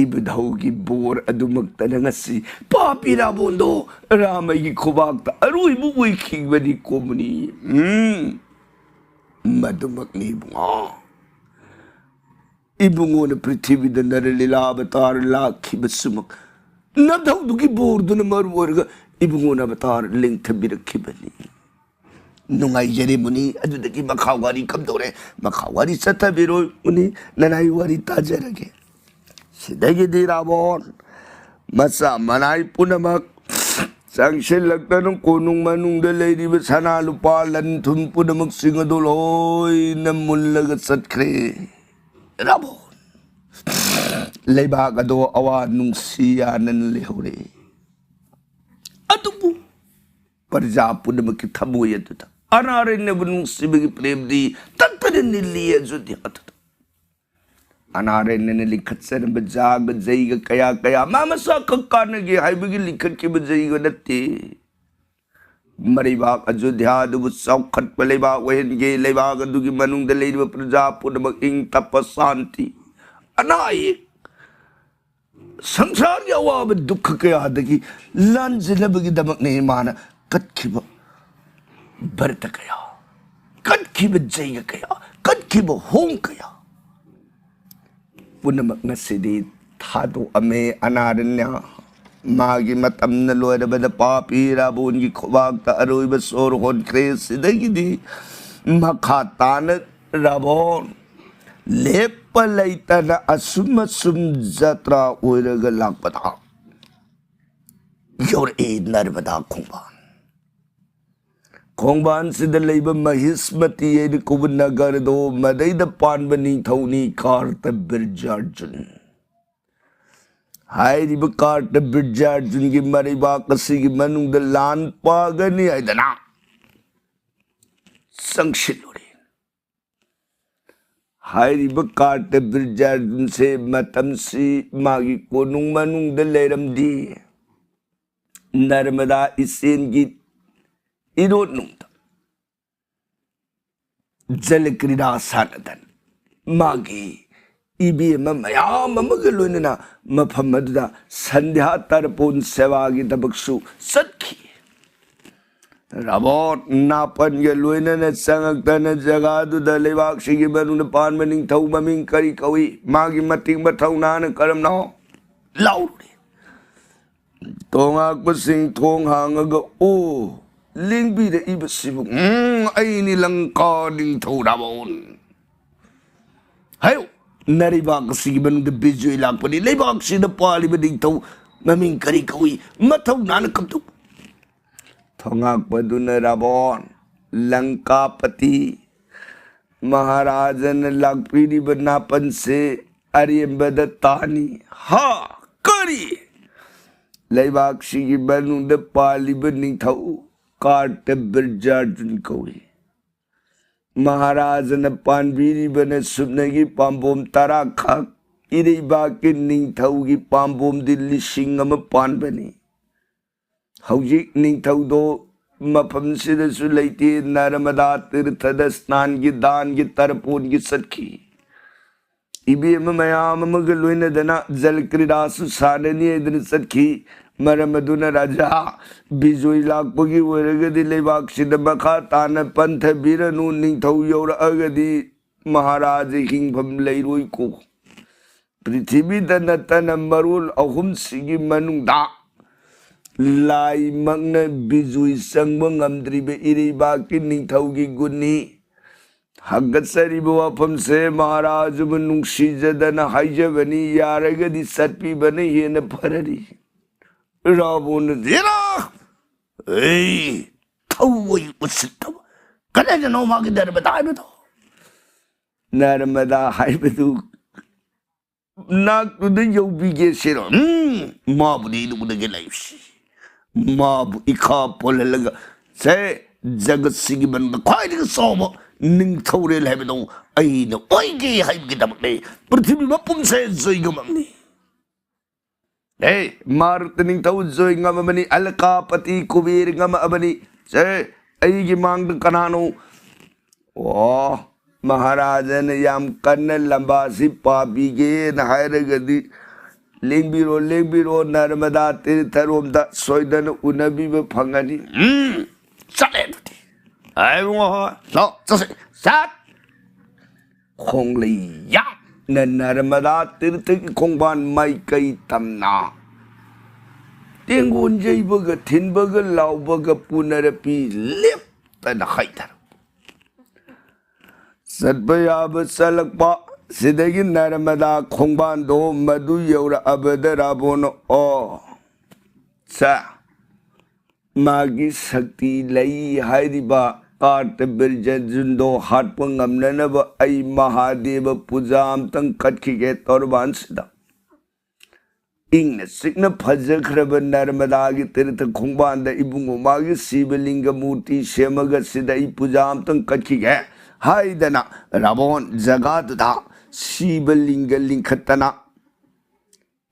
ꯏꯕꯨꯙꯧꯒꯤ ꯕꯣꯔ ꯑꯗꯨꯃꯛꯇꯅ ꯉꯁꯤ ꯄꯥꯄꯤ ꯔꯥꯕꯣꯟꯗꯣ ꯔꯥꯃꯒꯤ ꯈꯨꯕꯥꯛꯇ ꯑꯔꯣꯏꯕ ꯑꯣꯏꯈꯤꯕꯅꯤꯀꯣ ꯃꯨꯅꯤ꯫ ꯎꯝ, ꯃꯗꯨꯃꯛꯅꯤ ꯏꯕꯨꯡꯉꯣ꯫ ꯏꯕꯨꯡꯉꯣꯅ ꯄ꯭ꯔꯤꯊꯤꯕꯤꯗ ꯅꯔꯂꯤꯂꯥ ꯑꯕꯇꯥꯔ ꯂꯥꯛꯈꯤꯕꯁꯨꯃꯛ ꯅꯊꯧꯗꯨꯒꯤ ꯕꯣꯔꯗꯨꯅ ꯃꯔꯝ ꯑꯣꯏꯔꯒ ꯏꯕꯨꯡꯉꯣ ꯅꯕꯇꯥꯔ ꯂꯦꯡꯊꯕꯤꯔꯛꯈꯤꯕꯅꯤ꯫ ꯅꯨꯡꯉꯥꯏꯖꯔꯦ ꯃꯨꯅꯤ, ꯑꯗꯨꯗꯒꯤ ꯃꯈꯥ ꯋꯥꯔꯤ ꯀꯝꯗꯧꯔꯦ? ꯃꯈꯥ ꯋꯥꯔꯤ ꯆꯠꯊꯕꯤꯔꯣꯏ ꯃꯨꯅꯤ, ꯅꯅꯥꯏ ꯋꯥꯔꯤ ꯇꯥꯖꯔꯒꯦ꯫ ꯁꯤꯗꯒꯤꯗꯤ ꯔꯥꯕꯣꯟ ꯃꯆꯥ ꯃꯅꯥꯏ ꯄꯨꯝꯅꯃꯛ ꯆꯪꯁꯤꯜꯂꯛꯇꯅ ꯀꯣꯅꯨꯡ ꯃꯅꯨꯡꯗ ꯂꯩꯔꯤꯕ ꯁꯅꯥ ꯂꯨꯄꯥ ꯂꯟ ꯊꯨꯝ ꯄꯨꯝꯅꯃꯛꯁꯤꯡ ꯑꯗꯨ ꯂꯣꯏꯅ ꯃꯨꯜꯂꯒ ꯆꯠꯈ꯭ꯔꯦ꯫ ꯔꯥꯕꯣꯟ ꯂꯩꯕꯥꯛ ꯑꯗꯣ ꯑꯋꯥ ꯅꯨꯡꯁꯤ ꯌꯥꯅꯅ ꯂꯩꯍꯧꯔꯦ꯫ ꯑꯗꯨꯕꯨ ꯄ꯭ꯔꯖꯥ ꯄꯨꯝꯅꯃꯛꯀꯤ ꯊꯃꯣꯏ ꯑꯗꯨꯗ ꯑꯅꯥꯔꯦꯟꯅꯕꯨ ꯅꯨꯡꯁꯤꯕꯒꯤ ꯄ꯭ꯔꯦꯝꯗꯤ ꯇꯠꯇꯅ ꯅꯤꯜꯂꯤ꯫ ꯑꯗꯨꯗꯤ ꯑꯗꯨꯗ ꯑꯅꯥꯔꯦꯟꯅꯅ ꯂꯤꯡꯈꯠꯆꯔꯝꯕ ꯖꯥꯒ ꯖꯩꯒ ꯀꯌꯥ ꯀꯌꯥ ꯃꯥ ꯃꯁꯥꯈꯛ ꯀꯥꯟꯅꯒꯦ ꯍꯥꯏꯕꯒꯤ ꯂꯤꯡꯈꯠꯈꯤꯕ ꯖꯩꯒ ꯅꯠꯇꯦ꯫ ꯃꯔꯩꯕꯥꯛ ꯑꯌꯣꯙ꯭ꯌꯥ ꯑꯗꯨꯕꯨ ꯆꯥꯎꯈꯠꯄ ꯂꯩꯕꯥꯛ ꯑꯣꯏꯍꯟꯒꯦ, ꯂꯩꯕꯥꯛ ꯑꯗꯨꯒꯤ ꯃꯅꯨꯡꯗ ꯂꯩꯔꯤꯕ ꯄ꯭ꯔꯖꯥ ꯄꯨꯝꯅꯃꯛ ꯏꯪ ꯇꯞꯄ, ꯁꯥꯟꯇꯤ, ꯑꯅꯥ ꯑꯌꯦꯛ, ꯁꯪꯁꯥꯔꯒꯤ ꯑꯋꯥꯕ ꯗꯨꯛꯈ ꯀꯌꯥꯗꯒꯤ ꯂꯥꯟꯖꯅꯕꯒꯤꯗꯃꯛꯅꯦ ꯃꯥꯅ ꯀꯠꯈꯤꯕ ꯚꯔꯇ ꯀꯌꯥ, ꯀꯠꯈꯤꯕ ꯖꯩꯒ ꯀꯌꯥ, ꯀꯠꯈꯤꯕ ꯍꯣꯝ ꯀꯌꯥ ꯄꯨꯝꯅꯃꯛ ꯉꯁꯤꯗꯤ ꯊꯥꯗꯣꯛꯑꯝꯃꯦ꯫ ꯑꯅꯥꯔꯟꯅ ꯃꯥꯒꯤ ꯃꯇꯝꯅ ꯂꯣꯏꯔꯕꯗ ꯄꯥꯄꯤ ꯔꯥꯕꯣꯟꯒꯤ ꯈꯨꯕꯥꯛꯇ ꯑꯔꯣꯏꯕ ꯁꯣꯔ ꯍꯣꯟꯈ꯭ꯔꯦ꯫ ꯁꯤꯗꯒꯤꯗꯤ ꯃꯈꯥ ꯇꯥꯅ ꯔꯥꯕꯣꯟ ꯂꯦꯞꯄ ꯂꯩꯇꯅ ꯑꯁꯨꯝ ꯑꯁꯨꯝ ꯖꯇ꯭ꯔꯥ ꯑꯣꯏꯔꯒ ꯂꯥꯛꯄꯗ ꯌꯧꯔꯛꯏ ꯅꯔꯃꯗꯥ ꯈꯣꯡꯕꯥꯟ꯫ ꯈꯣꯡꯕꯥꯟꯁꯤꯗ ꯂꯩꯕ ꯃꯍꯤꯁꯃꯇꯤ ꯍꯥꯏꯅ ꯀꯧꯕ ꯅꯒꯔꯗꯣ, ꯃꯗꯩꯗ ꯄꯥꯟꯕ ꯅꯤꯡꯊꯧꯅꯤ ꯀꯥꯔꯇ ꯕꯤꯔꯖꯥꯔꯖꯨꯟ꯫ ꯍꯥꯏꯔꯤꯕ ꯀꯥꯔꯇ ꯕꯤꯔꯖꯥꯔꯖꯨꯟꯒꯤ ꯃꯔꯩꯕꯥꯛ ꯑꯁꯤꯒꯤ ꯃꯅꯨꯡꯗ ꯂꯥꯟ ꯄꯥꯒꯅꯤ ꯍꯥꯏꯗꯅ ꯆꯪꯁꯤꯜꯂꯨꯔꯦ꯫ ꯍꯥꯏꯔꯤꯕ ꯀꯥꯔꯇ ꯕꯤꯔꯖꯥꯔꯖꯨꯟꯁꯦ ꯃꯇꯝꯁꯤ ꯃꯥꯒꯤ ꯀꯣꯅꯨꯡ ꯃꯅꯨꯡꯗ ꯂꯩꯔꯝꯗꯦ꯫ ꯅꯔꯃꯗꯥ ꯏꯆꯦꯜꯒꯤ ꯏꯔꯣꯠꯅꯨꯡꯗ ꯖꯂ ꯀ꯭ꯔꯤꯗꯥ ꯁꯥꯟꯅꯗꯅ ꯃꯥꯒꯤ ꯏꯕꯦꯝꯃ ꯃꯌꯥꯝ ꯑꯃꯒ ꯂꯣꯏꯅꯅ ꯃꯐꯝ ꯑꯗꯨꯗ ꯁꯟꯙ꯭ꯌꯥ ꯇꯔꯄꯣꯟ ꯁꯦꯕꯥꯒꯤꯗꯃꯛꯁꯨ ꯆꯠꯈꯤ꯫ ꯔꯥꯕꯣꯠ ꯅꯥꯄꯟꯒ ꯂꯣꯏꯅꯅ ꯆꯪꯉꯛꯇꯅ ꯖꯒꯥꯗꯨꯗ ꯂꯩꯕꯥꯛꯁꯤꯒꯤ ꯃꯅꯨꯡꯗ ꯄꯥꯟꯕ ꯅꯤꯡꯊꯧ ꯃꯃꯤꯡ ꯀꯔꯤ ꯀꯧꯏ? ꯃꯥꯒꯤ ꯃꯇꯤꯛ ꯃꯊꯧꯅꯥꯅ ꯀꯔꯝꯅꯣ? ꯂꯥꯎꯔꯨꯔꯦ꯫ ꯇꯣꯉꯥꯛꯄꯁꯤꯡ ꯊꯣꯡ ꯍꯥꯡꯉꯒ, "ꯑꯣ, ꯂꯦꯡꯕꯤꯔꯛꯏꯕꯁꯤꯕꯨ, ꯎꯝ, ꯑꯩꯅꯤ ꯂꯪꯀꯥ ꯅꯤꯡꯊꯧ ꯔꯥꯕꯣꯟ꯫ ꯍꯥꯏꯌꯨ, ꯅꯔꯩꯕꯥꯛ ꯑꯁꯤꯒꯤ ꯃꯅꯨꯡꯗ ꯕꯤꯖꯣꯏ ꯂꯥꯛꯄꯅꯤ꯫ ꯂꯩꯕꯥꯛꯁꯤꯗ ꯄꯥꯜꯂꯤꯕ ꯅꯤꯡꯊꯧ ꯃꯃꯤꯡ ꯀꯔꯤ ꯀꯧꯏ? ꯃꯊꯧ ꯅꯥꯅ ꯀꯞꯊꯣꯛ"꯫ ꯊꯣꯉꯥꯛꯄꯗꯨꯅ ꯔꯥꯕꯣꯟ, ꯂꯪꯀꯥꯄꯇꯤ, ꯃꯍꯥꯔꯥꯖꯅ ꯂꯥꯛꯄꯤꯔꯤꯕ ꯅꯥꯄꯟꯁꯦ ꯑꯔꯦꯝꯕꯗ ꯇꯥꯅꯤ꯫ ꯍꯥ! ꯀꯔꯤ? ꯂꯩꯕꯥꯛꯁꯤꯒꯤ ꯃꯅꯨꯡꯗ ꯄꯥꯜꯂꯤꯕ ꯅꯤꯡꯊꯧ ꯀꯥꯔꯇ ꯕꯤꯔꯖꯥꯔꯖꯨꯟ ꯀꯧꯏ꯫ ꯃꯍꯥꯔꯥꯖꯅ ꯄꯥꯟꯕꯤꯔꯤꯕꯅ ꯁꯨꯞꯅꯒꯤ ꯄꯥꯝꯕꯣꯝ ꯇꯔꯥꯈꯛ, ꯏꯔꯩꯕꯥꯛꯀꯤ ꯅꯤꯡꯊꯧꯒꯤ ꯄꯥꯝꯕꯣꯝꯗꯤ ꯂꯤꯁꯤꯡ ꯑꯃ ꯄꯥꯟꯕꯅꯤ꯫ ꯍꯧꯖꯤꯛ ꯅꯤꯡꯊꯧꯗꯣ ꯃꯐꯝꯁꯤꯗꯁꯨ ꯂꯩꯇꯦ꯫ ꯅꯔꯃꯗꯥ ꯇꯤꯔꯊꯗ ꯁ꯭ꯅꯥꯟꯒꯤ ꯗꯥꯟꯒꯤ ꯇꯔꯄꯣꯟꯒꯤ ꯆꯠꯈꯤ꯫ ꯏꯕꯦꯝꯃ ꯃꯌꯥꯝ ꯑꯃꯒ ꯂꯣꯏꯅꯗꯅ ꯖꯜ ꯀ꯭ꯔꯤꯗꯥꯁꯨ ꯁꯥꯟꯅꯅꯤ ꯍꯥꯏꯗꯅ ꯆꯠꯈꯤ꯫ ꯃꯔꯝ ꯑꯗꯨꯅ ꯔꯥꯖꯥ, ꯕꯤꯖꯣꯏ ꯂꯥꯛꯄꯒꯤ ꯑꯣꯏꯔꯒꯗꯤ ꯂꯩꯕꯥꯛꯁꯤꯗ ꯃꯈꯥ ꯇꯥꯅ ꯄꯟꯊꯕꯤꯔꯅꯨ꯫ ꯅꯤꯡꯊꯧ ꯌꯧꯔꯛꯑꯒꯗꯤ ꯃꯍꯥꯔꯥꯖ ꯍꯤꯡꯐꯝ ꯂꯩꯔꯣꯏꯀꯣ꯫ ꯄ꯭ꯔꯤꯊꯤꯕꯤꯗ ꯅꯠꯇꯅ ꯃꯔꯣꯜ ꯑꯍꯨꯝꯁꯤꯒꯤ ꯃꯅꯨꯡꯗ ꯂꯥꯏꯃꯛꯅ ꯕꯤꯖꯣꯏ ꯆꯪꯕ ꯉꯝꯗ꯭ꯔꯤꯕ ꯏꯔꯩꯕꯥꯛꯀꯤ ꯅꯤꯡꯊꯧꯒꯤ ꯒꯨꯟꯅꯤ꯫ ꯍꯪꯒꯠꯆꯔꯤꯕ ꯋꯥꯐꯝꯁꯦ ꯃꯍꯥꯔꯥꯖꯕꯨ ꯅꯨꯡꯁꯤꯖꯗꯅ ꯍꯥꯏꯖꯕꯅꯤ, ꯌꯥꯔꯒꯗꯤ ꯆꯠꯄꯤꯕꯅ ꯍꯦꯟꯅ ꯐꯔꯅꯤ꯫ ꯔꯥꯕꯣꯟꯅ ꯖꯦꯔꯥ! ꯑꯩ ꯊꯧ ꯑꯩ ꯎꯁꯤꯠꯇꯕ꯫ ꯀꯗꯥꯏꯗꯅꯣ ꯃꯥꯒꯤ ꯅꯔꯃꯗꯥ ꯍꯥꯏꯕꯗꯣ? ꯅꯔꯃꯗꯥ ꯍꯥꯏꯕꯗꯨ ꯅꯥꯛꯇꯨꯗ ꯌꯧꯕꯤꯒꯦ ꯁꯤꯔꯣ? ꯎꯝ, ꯃꯥꯕꯨꯗꯤ ꯂꯨꯗꯒꯦ ꯂꯩꯕꯁꯤ꯫ ꯃꯥꯕꯨ ꯏꯈꯥ ꯄꯣꯜꯍꯜꯂꯒ, ꯁꯦ, ꯖꯒꯠꯁꯤꯒꯤ ꯃꯅꯨꯡꯗ ꯈ꯭ꯋꯥꯏꯗꯒꯤ ꯆꯥꯎꯕ ꯅꯤꯡꯊꯧꯔꯦꯜ ꯍꯥꯏꯕꯗꯨ ꯑꯩꯅ ꯑꯣꯏꯒꯦ ꯍꯥꯏꯕꯒꯤꯗꯃꯛꯅꯤ꯫ ꯄ꯭ꯔꯤꯊꯤꯕꯤ ꯃꯄꯨꯝꯁꯦ ꯖꯣꯏ ꯉꯝꯃꯝꯅꯤ꯫ ꯑꯦ, ꯃꯥꯔꯨꯇ ꯅꯤꯡꯊꯧ ꯖꯣꯏ ꯉꯝꯃꯕꯅꯤ, ꯑꯂꯀꯥꯄꯇꯤ ꯀꯨꯕꯦꯔ ꯉꯝꯃꯕꯅꯤ꯫ ꯁꯦ, ꯑꯩꯒꯤ ꯃꯥꯡꯗ ꯀꯅꯥꯅꯣ? ꯑꯣ, ꯃꯍꯥꯔꯥꯖꯅ ꯌꯥꯝ ꯀꯟꯅ ꯂꯝꯕꯥꯁꯤ ꯄꯥꯕꯤꯒꯦꯅ ꯍꯥꯏꯔꯒꯗꯤ, ꯂꯦꯡꯕꯤꯔꯣ, ꯂꯦꯡꯕꯤꯔꯣ, ꯅꯔꯃꯗꯥ ꯇꯤꯔꯊꯔꯣꯝꯗ ꯁꯣꯏꯗꯅ ꯎꯅꯕꯤꯕ ꯐꯪꯒꯅꯤ꯫ ꯎꯝ, ꯆꯠꯂꯦ ꯑꯗꯨꯗꯤ꯫ ꯑꯩ ꯏꯕꯨꯡꯉꯣ, ꯂꯥꯛꯑꯣ, ꯆꯠꯁꯦ꯫ ꯆꯠ! ꯈꯣꯡꯂꯩ ꯌꯥꯝꯅ ꯅꯔꯃꯗꯥ ꯇꯤꯔꯊꯒꯤ ꯈꯣꯡꯕꯥꯟ ꯃꯥꯏꯀꯩ ꯇꯝꯅ ꯇꯦꯡꯒꯣꯟ ꯌꯩꯕꯒ ꯊꯤꯟꯕꯒ ꯂꯥꯎꯕꯒ ꯄꯨꯅꯔꯄꯤ ꯂꯦꯞꯇꯅ ꯍꯥꯏꯊꯔꯛꯄ꯫ ꯆꯠꯄ ꯌꯥꯕ ꯆꯠꯂꯛꯄ꯫ ꯁꯤꯗꯒꯤ ꯅꯔꯃꯗꯥ ꯈꯣꯡꯕꯥꯟꯗꯣ ꯃꯗꯨ ꯌꯧꯔꯛꯑꯕꯗ ꯔꯥꯕꯣꯟꯅ, "ꯑꯣ, ꯁꯦ, ꯃꯥꯒꯤ ꯁꯛꯇꯤ ꯂꯩ ꯍꯥꯏꯔꯤꯕ ꯀꯥꯔꯇꯕꯤꯔꯖꯟꯗꯣ ꯍꯥꯠꯄ ꯉꯝꯅꯅꯕ ꯑꯩ ꯃꯍꯥꯗꯦꯕ ꯄꯨꯖꯥ ꯑꯝꯇꯪ ꯀꯠꯈꯤꯒꯦ" ꯇꯧꯔꯕꯥꯟꯁꯤꯗ, ꯏꯪꯅ ꯆꯤꯛꯅ ꯐꯖꯈ꯭ꯔꯕ ꯅꯔꯃꯗꯥꯒꯤ ꯇꯤꯔꯊ ꯈꯣꯡꯕꯥꯟꯗ ꯏꯕꯨꯡꯉꯣ ꯃꯥꯒꯤ ꯁꯤꯕꯂꯤꯡꯒ ꯃꯨꯔꯇꯤ ꯁꯦꯝꯃꯒ ꯁꯤꯗ ꯑꯩ ꯄꯨꯖꯥ ꯑꯝꯇꯪ ꯀꯠꯈꯤꯒꯦ ꯍꯥꯏꯗꯅ ꯔꯥꯕꯣꯟ ꯖꯒꯥꯗꯨꯗ ꯁꯤꯕꯂꯤꯡꯒ ꯂꯤꯡꯈꯠꯇꯅ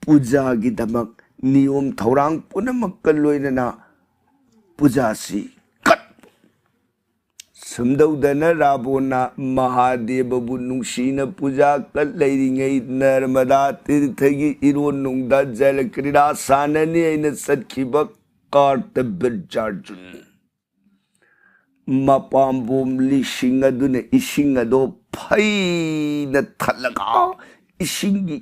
ꯄꯨꯖꯥꯒꯤꯗꯃꯛ ꯅꯤꯌꯣꯝ ꯊꯧꯔꯥꯡ ꯄꯨꯝꯅꯃꯛꯀ ꯂꯣꯏꯅꯅ ꯄꯨꯖꯥꯁꯤ ꯀꯠ ꯁꯨꯝꯗꯧꯗꯅ ꯔꯥꯕꯣꯟꯅ ꯃꯍꯥꯗꯦꯕꯕꯨ ꯅꯨꯡꯁꯤꯅ ꯄꯨꯖꯥ ꯀꯠ ꯂꯩꯔꯤꯉꯩ ꯅꯔꯃꯗꯥ ꯇꯤꯔꯊꯒꯤ ꯏꯔꯣꯟꯅꯨꯡꯗ ꯖꯂ ꯀ꯭ꯔꯤꯗꯥ ꯁꯥꯟꯅꯅꯤ ꯍꯥꯏꯅ ꯆꯠꯈꯤꯕ ꯀꯥꯔꯇꯕꯤꯔꯖꯥꯔꯖꯨꯟ ꯃꯄꯥꯝꯕꯣꯝ ꯂꯤꯁꯤꯡ ꯑꯗꯨꯅ ꯏꯁꯤꯡ ꯑꯗꯣ ꯐꯩꯅ ꯊꯠꯂꯒ ꯏꯁꯤꯡꯒꯤ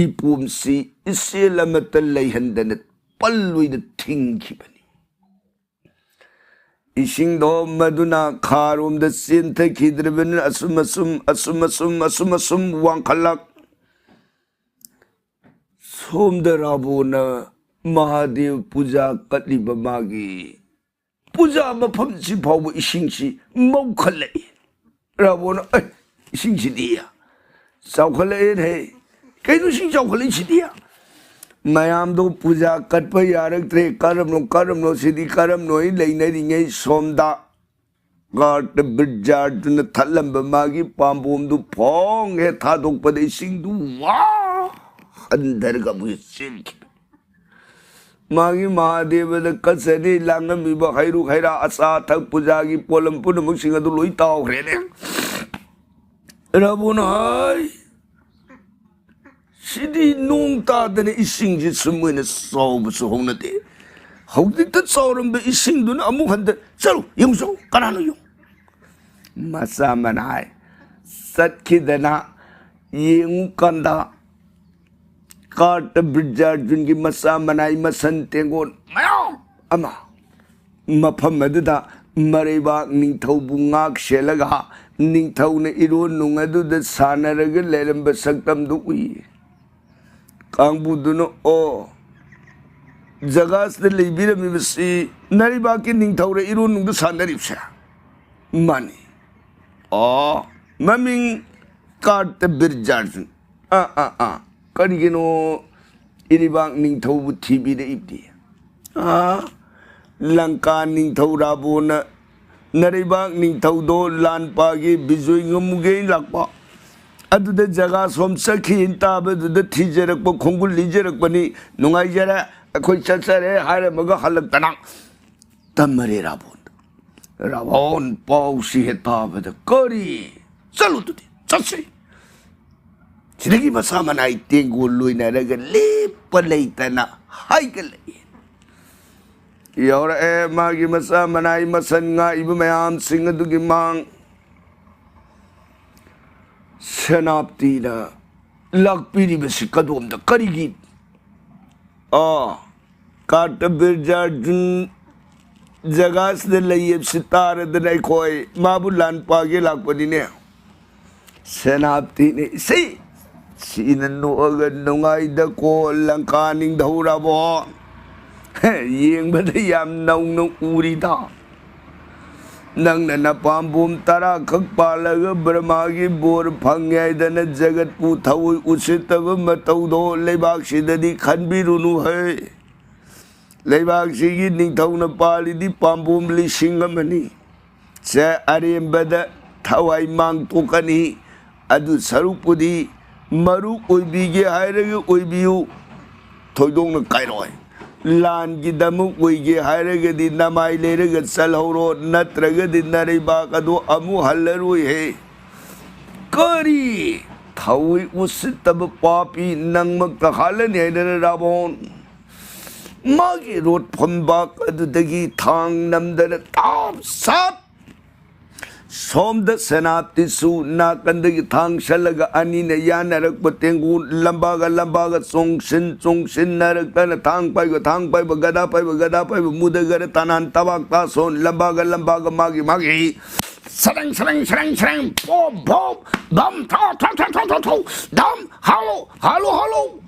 ꯏꯄꯣꯝꯁꯤ ꯏꯆꯦꯜ ꯑꯃꯠꯇ ꯂꯩꯍꯟꯗꯅ ꯄꯜ ꯑꯣꯏꯅ ꯊꯤꯡꯈꯤꯕꯅꯤ꯫ ꯏꯁꯤꯡꯗꯣ ꯃꯗꯨꯅ ꯈꯥꯔꯣꯝꯗ ꯆꯦꯟꯊꯈꯤꯗ꯭ꯔꯕꯅꯤꯅ ꯑꯁꯨꯝ ꯑꯁꯨꯝ, ꯑꯁꯨꯝ ꯑꯁꯨꯝ, ꯑꯁꯨꯝ ꯑꯁꯨꯝ ꯋꯥꯡꯈꯠꯂꯛ꯫ ꯁꯣꯝꯗ ꯔꯥꯕꯣꯅ ꯃꯍꯥꯗꯦꯕ ꯄꯨꯖꯥ ꯀꯠꯂꯤꯕ ꯃꯥꯒꯤ ꯄꯨꯖꯥ ꯃꯐꯝꯁꯤ ꯐꯥꯎꯕ ꯏꯁꯤꯡꯁꯤ ꯃꯧꯈꯠꯂꯛꯏ꯫ ꯔꯥꯕꯣꯅ, "ꯑꯦ, ꯏꯁꯤꯡꯁꯤꯗꯤ ꯆꯥꯎꯈꯠꯂꯛꯑꯦꯅꯦ꯫ ꯀꯩꯅꯣ ꯏꯁꯤꯡ ꯆꯥꯎꯈꯠꯂꯛꯏꯁꯤꯗꯤ?" ꯃꯌꯥꯝꯗꯣ ꯄꯨꯖꯥ ꯀꯠꯄ ꯌꯥꯔꯛꯇ꯭ꯔꯦ꯫ "ꯀꯔꯝꯅꯣ, ꯀꯔꯝꯅꯣ, ꯁꯤꯗꯤ ꯀꯔꯝꯅꯣ?" ꯍꯥꯏ ꯂꯩꯅꯔꯤꯉꯩ ꯁꯣꯝꯗ ꯀꯥꯔꯇꯕꯤꯔꯖꯥꯔꯖꯨꯟꯅ ꯊꯠꯂꯝꯕ ꯃꯥꯒꯤ ꯄꯥꯝꯕꯣꯝꯗꯨ ꯐꯣꯡ ꯍꯦꯛ ꯊꯥꯗꯣꯛꯄꯗ ꯏꯁꯤꯡꯗꯨ ꯋꯥ ꯍꯟꯊꯔꯒ ꯑꯃꯨꯛ ꯆꯦꯟꯈꯤꯕ꯫ ꯃꯥꯒꯤ ꯃꯍꯥꯗꯦꯕꯗ ꯀꯠꯆꯅꯤ ꯂꯥꯡꯉꯝꯃꯤꯕ ꯍꯩꯔꯨꯛ ꯍꯩꯔꯥ, ꯑꯆꯥ ꯑꯊꯛ, ꯄꯨꯖꯥꯒꯤ ꯄꯣꯠꯂꯝ ꯄꯨꯝꯅꯃꯛꯁꯤꯡ ꯑꯗꯨ ꯂꯣꯏ ꯇꯥꯎꯈ꯭ꯔꯦꯅꯦ꯫ ꯔꯥꯕꯣꯅ ꯍꯥꯏ, "ꯁꯤꯗꯤ ꯅꯣꯡ ꯇꯥꯗꯅ ꯏꯁꯤꯡꯁꯤ ꯁꯨꯝ ꯑꯣꯏꯅ ꯆꯥꯎꯕꯁꯨ ꯍꯧꯅꯗꯦ꯫ ꯍꯧꯖꯤꯛꯇ ꯆꯥꯎꯔꯝꯕ ꯏꯁꯤꯡꯗꯨꯅ ꯑꯃꯨꯛ ꯍꯟꯊ, ꯆꯠꯂꯨ, ꯌꯦꯡꯉꯨ ꯆꯠꯂꯨ, ꯀꯅꯥꯅꯣ ꯌꯦꯡꯉꯨ꯫" ꯃꯆꯥ ꯃꯅꯥꯏ ꯆꯠꯈꯤꯗꯅ ꯌꯦꯡꯉꯨꯀꯥꯟꯗ ꯀꯥꯔꯇ ꯕꯤꯔꯖꯥꯔꯖꯨꯟꯒꯤ ꯃꯆꯥ ꯃꯅꯥꯏ ꯃꯁꯟ ꯇꯦꯡꯒꯣꯜ ꯃꯌꯥꯝ ꯑꯃ ꯃꯐꯝ ꯑꯗꯨꯗ ꯃꯔꯩꯕꯥꯛ ꯅꯤꯡꯊꯧꯕꯨ ꯉꯥꯛ ꯁꯦꯜꯂꯒ ꯅꯤꯡꯊꯧꯅ ꯏꯔꯣꯟ ꯅꯨꯡ ꯑꯗꯨꯗ ꯁꯥꯟꯅꯔꯒ ꯂꯩꯔꯝꯕ ꯁꯛꯇꯝꯗꯨ ꯎꯏ꯫ ꯀꯥꯡꯕꯨꯗꯨꯅ, "ꯑꯣ, ꯖꯒꯥꯁꯤꯗ ꯂꯩꯕꯤꯔꯝꯃꯤꯕꯁꯤ ꯅꯔꯩꯕꯥꯛꯀꯤ ꯅꯤꯡꯊꯧꯔ ꯏꯔꯣꯟ ꯅꯨꯡꯗ ꯁꯥꯟꯅꯔꯤꯕꯁꯦ?" "ꯃꯥꯅꯤ꯫" "ꯑꯣ, ꯃꯃꯤꯡ ꯀꯥꯔꯇ ꯕꯤꯔꯖꯥꯔꯖꯨꯟ꯫ ꯑꯥ, ꯑꯥ, ꯑꯥ, ꯀꯔꯤꯒꯤꯅꯣ ꯏꯔꯩꯕꯥꯛ ꯅꯤꯡꯊꯧꯕꯨ ꯊꯤꯕꯤꯔꯛꯏꯕꯗꯤ?" "ꯑꯥ, ꯂꯪꯀꯥ ꯅꯤꯡꯊꯧ ꯔꯥꯕꯣꯟꯅ ꯅꯔꯩꯕꯥꯛ ꯅꯤꯡꯊꯧꯗꯣ ꯂꯥꯟ ꯄꯥꯒꯦ ꯕꯤꯖꯣꯏ ꯉꯝꯃꯨꯒꯦ ꯂꯥꯛꯄ꯫ ꯑꯗꯨꯗ ꯖꯒꯥ ꯁꯣꯝ ꯆꯠꯈꯤ ꯇꯥꯕꯗꯨꯗ ꯊꯤꯖꯔꯛꯄ ꯈꯣꯡꯒꯨꯜ ꯂꯤꯖꯔꯛꯄꯅꯤ꯫ ꯅꯨꯡꯉꯥꯏꯖꯔꯦ, ꯑꯩꯈꯣꯏ ꯆꯠꯆꯔꯦ" ꯍꯥꯏꯔꯝꯃꯒ ꯍꯜꯂꯛꯇꯅ ꯇꯝꯃꯔꯦ ꯔꯥꯕꯣꯟꯗ꯫ ꯔꯥꯕꯣꯟ ꯄꯥꯎꯁꯤ ꯍꯦꯛ ꯇꯥꯕꯗ, "ꯀꯔꯤ? ꯆꯠꯂꯨ ꯑꯗꯨꯗꯤ, ꯆꯠꯁꯤ!" ꯁꯤꯗꯒꯤ ꯃꯁꯥ ꯃꯅꯥꯏ ꯇꯦꯡꯒꯣꯜ ꯂꯣꯏꯅꯔꯒ ꯂꯦꯞꯄ ꯂꯩꯇꯅ ꯍꯥꯏꯒꯠꯂꯛꯏ꯫ ꯌꯧꯔꯛꯑꯦ ꯃꯥꯒꯤ ꯃꯆꯥ ꯃꯅꯥꯏ ꯃꯁꯟ ꯉꯥꯛꯏꯕ ꯃꯌꯥꯝꯁꯤꯡ ꯑꯗꯨꯒꯤ ꯃꯥꯡ꯫ ꯁꯦꯅꯥꯄꯇꯤꯅ ꯂꯥꯛꯄꯤꯔꯤꯕꯁꯤ ꯀꯗꯣꯝꯗ? ꯀꯔꯤꯒꯤ? ꯑꯥ, ꯀꯥꯔꯇ ꯕꯤꯔꯖꯥꯔꯖꯨꯟ ꯖꯒꯥꯁꯤꯗ ꯂꯩꯌꯦꯕꯁꯤ ꯇꯥꯔꯗꯅ ꯑꯩꯈꯣꯏ ꯃꯥꯕꯨ ꯂꯥꯟ ꯄꯥꯒꯦ ꯂꯥꯛꯄꯅꯤꯅꯦ꯫ ꯁꯦꯅꯥꯄꯇꯤꯅ, "ꯏꯁꯩ ꯁꯤꯅ ꯅꯣꯛꯑꯒ ꯅꯨꯡꯉꯥꯏꯗꯀꯣ ꯂꯪꯀꯥ ꯅꯤꯡꯊꯧ ꯔꯥꯕꯣꯟ꯫ ꯌꯦꯡꯕꯗ ꯌꯥꯝ ꯅꯧꯅ ꯎꯔꯤꯗ꯫ ꯅꯪꯅ ꯅꯄꯥꯝꯕꯣꯝ ꯇꯔꯥꯈꯛ ꯄꯥꯜꯂꯒ ꯕ꯭ꯔꯍꯃꯥꯒꯤ ꯕꯣꯔ ꯐꯪꯉꯦ ꯍꯥꯏꯗꯅ ꯖꯒꯠꯄꯨ ꯊꯑꯣꯏ ꯎꯁꯤꯠꯇꯕ ꯃꯇꯧꯗꯣ ꯂꯩꯕꯥꯛꯁꯤꯗꯗꯤ ꯈꯟꯕꯤꯔꯨꯅꯨ ꯍꯦ꯫ ꯂꯩꯕꯥꯛꯁꯤꯒꯤ ꯅꯤꯡꯊꯧꯅ ꯄꯥꯜꯂꯤꯗꯤ ꯄꯥꯝꯕꯣꯝ ꯂꯤꯁꯤꯡ ꯑꯃꯅꯤ꯫ ꯁꯦ, ꯑꯔꯦꯝꯕꯗ ꯊꯋꯥꯏ ꯃꯥꯡ ꯇꯣꯛꯀꯅꯤ꯫ ꯑꯗꯨ ꯁꯔꯨꯛꯄꯨꯗꯤ ꯃꯔꯨꯞ ꯑꯣꯏꯕꯤꯒꯦ ꯍꯥꯏꯔꯒ ꯑꯣꯏꯕꯤꯌꯨ, ꯊꯣꯏꯗꯣꯛꯅ ꯀꯥꯏꯔꯣꯏ꯫ ꯂꯥꯟꯒꯤꯗꯃꯛ ꯑꯣꯏꯒꯦ ꯍꯥꯏꯔꯒꯗꯤ ꯅꯃꯥꯏ ꯂꯩꯔꯒ ꯆꯠꯍꯧꯔꯣ, ꯅꯠꯇ꯭ꯔꯒꯗꯤ ꯅꯔꯩꯕꯥꯛ ꯑꯗꯨ ꯑꯃꯨꯛ ꯍꯜꯂꯔꯣꯏ ꯍꯦ꯫ ꯀꯔꯤ? ꯊꯋꯥꯏ ꯎꯁꯤꯠꯇꯕ ꯄꯥꯄꯤ, ꯅꯪꯃꯛꯇ ꯍꯥꯜꯂꯅꯤ ꯍꯥꯏꯗꯅ ꯔꯥꯕꯣꯟ ꯃꯥꯒꯤ ꯔꯣꯠ ꯐꯝꯕꯥꯛ ꯑꯗꯨꯗꯒꯤ ꯊꯥꯡ ꯅꯝꯗꯅ ꯇꯥꯞ ꯁꯥꯞ ꯁꯣꯝꯗ ꯁꯦꯅꯥꯄꯇꯤꯁꯨ ꯅꯥꯀꯟꯗꯒꯤ ꯊꯥꯡ ꯁꯜꯂꯒ ꯑꯅꯤꯅ ꯌꯥꯟꯅꯔꯛꯄ ꯇꯦꯡꯒꯣꯟ, ꯂꯝꯕꯥꯒ ꯂꯝꯕꯥꯒ ꯆꯣꯡꯁꯤꯟ ꯆꯣꯡꯁꯤꯟꯅꯔꯛꯇꯅ, ꯊꯥꯡ ꯄꯥꯏꯕ ꯊꯥꯡ ꯄꯥꯏꯕ, ꯒꯗꯥ ꯄꯥꯏꯕ ꯒꯗꯥ ꯄꯥꯏꯕ, ꯃꯨꯗꯒꯔ ꯇꯅꯥꯟ ꯇꯕꯥꯛ ꯇꯥꯁꯣꯟ, ꯂꯝꯕꯥꯒ ꯂꯝꯕꯥꯒ ꯃꯥꯒꯤ ꯃꯥꯒꯤ ꯁꯔꯪ ꯁꯔꯪ ꯁꯔꯪ ꯁꯔꯪ, ꯄꯣꯞ ꯚꯣꯞ ꯙꯝ ꯊꯥ ꯊꯥ ꯊꯥ ꯊꯥ ꯊꯥ ꯊꯧ ꯙꯝ ꯍꯥꯂꯣ ꯍꯥꯂꯣ ꯍꯥꯂꯣ꯫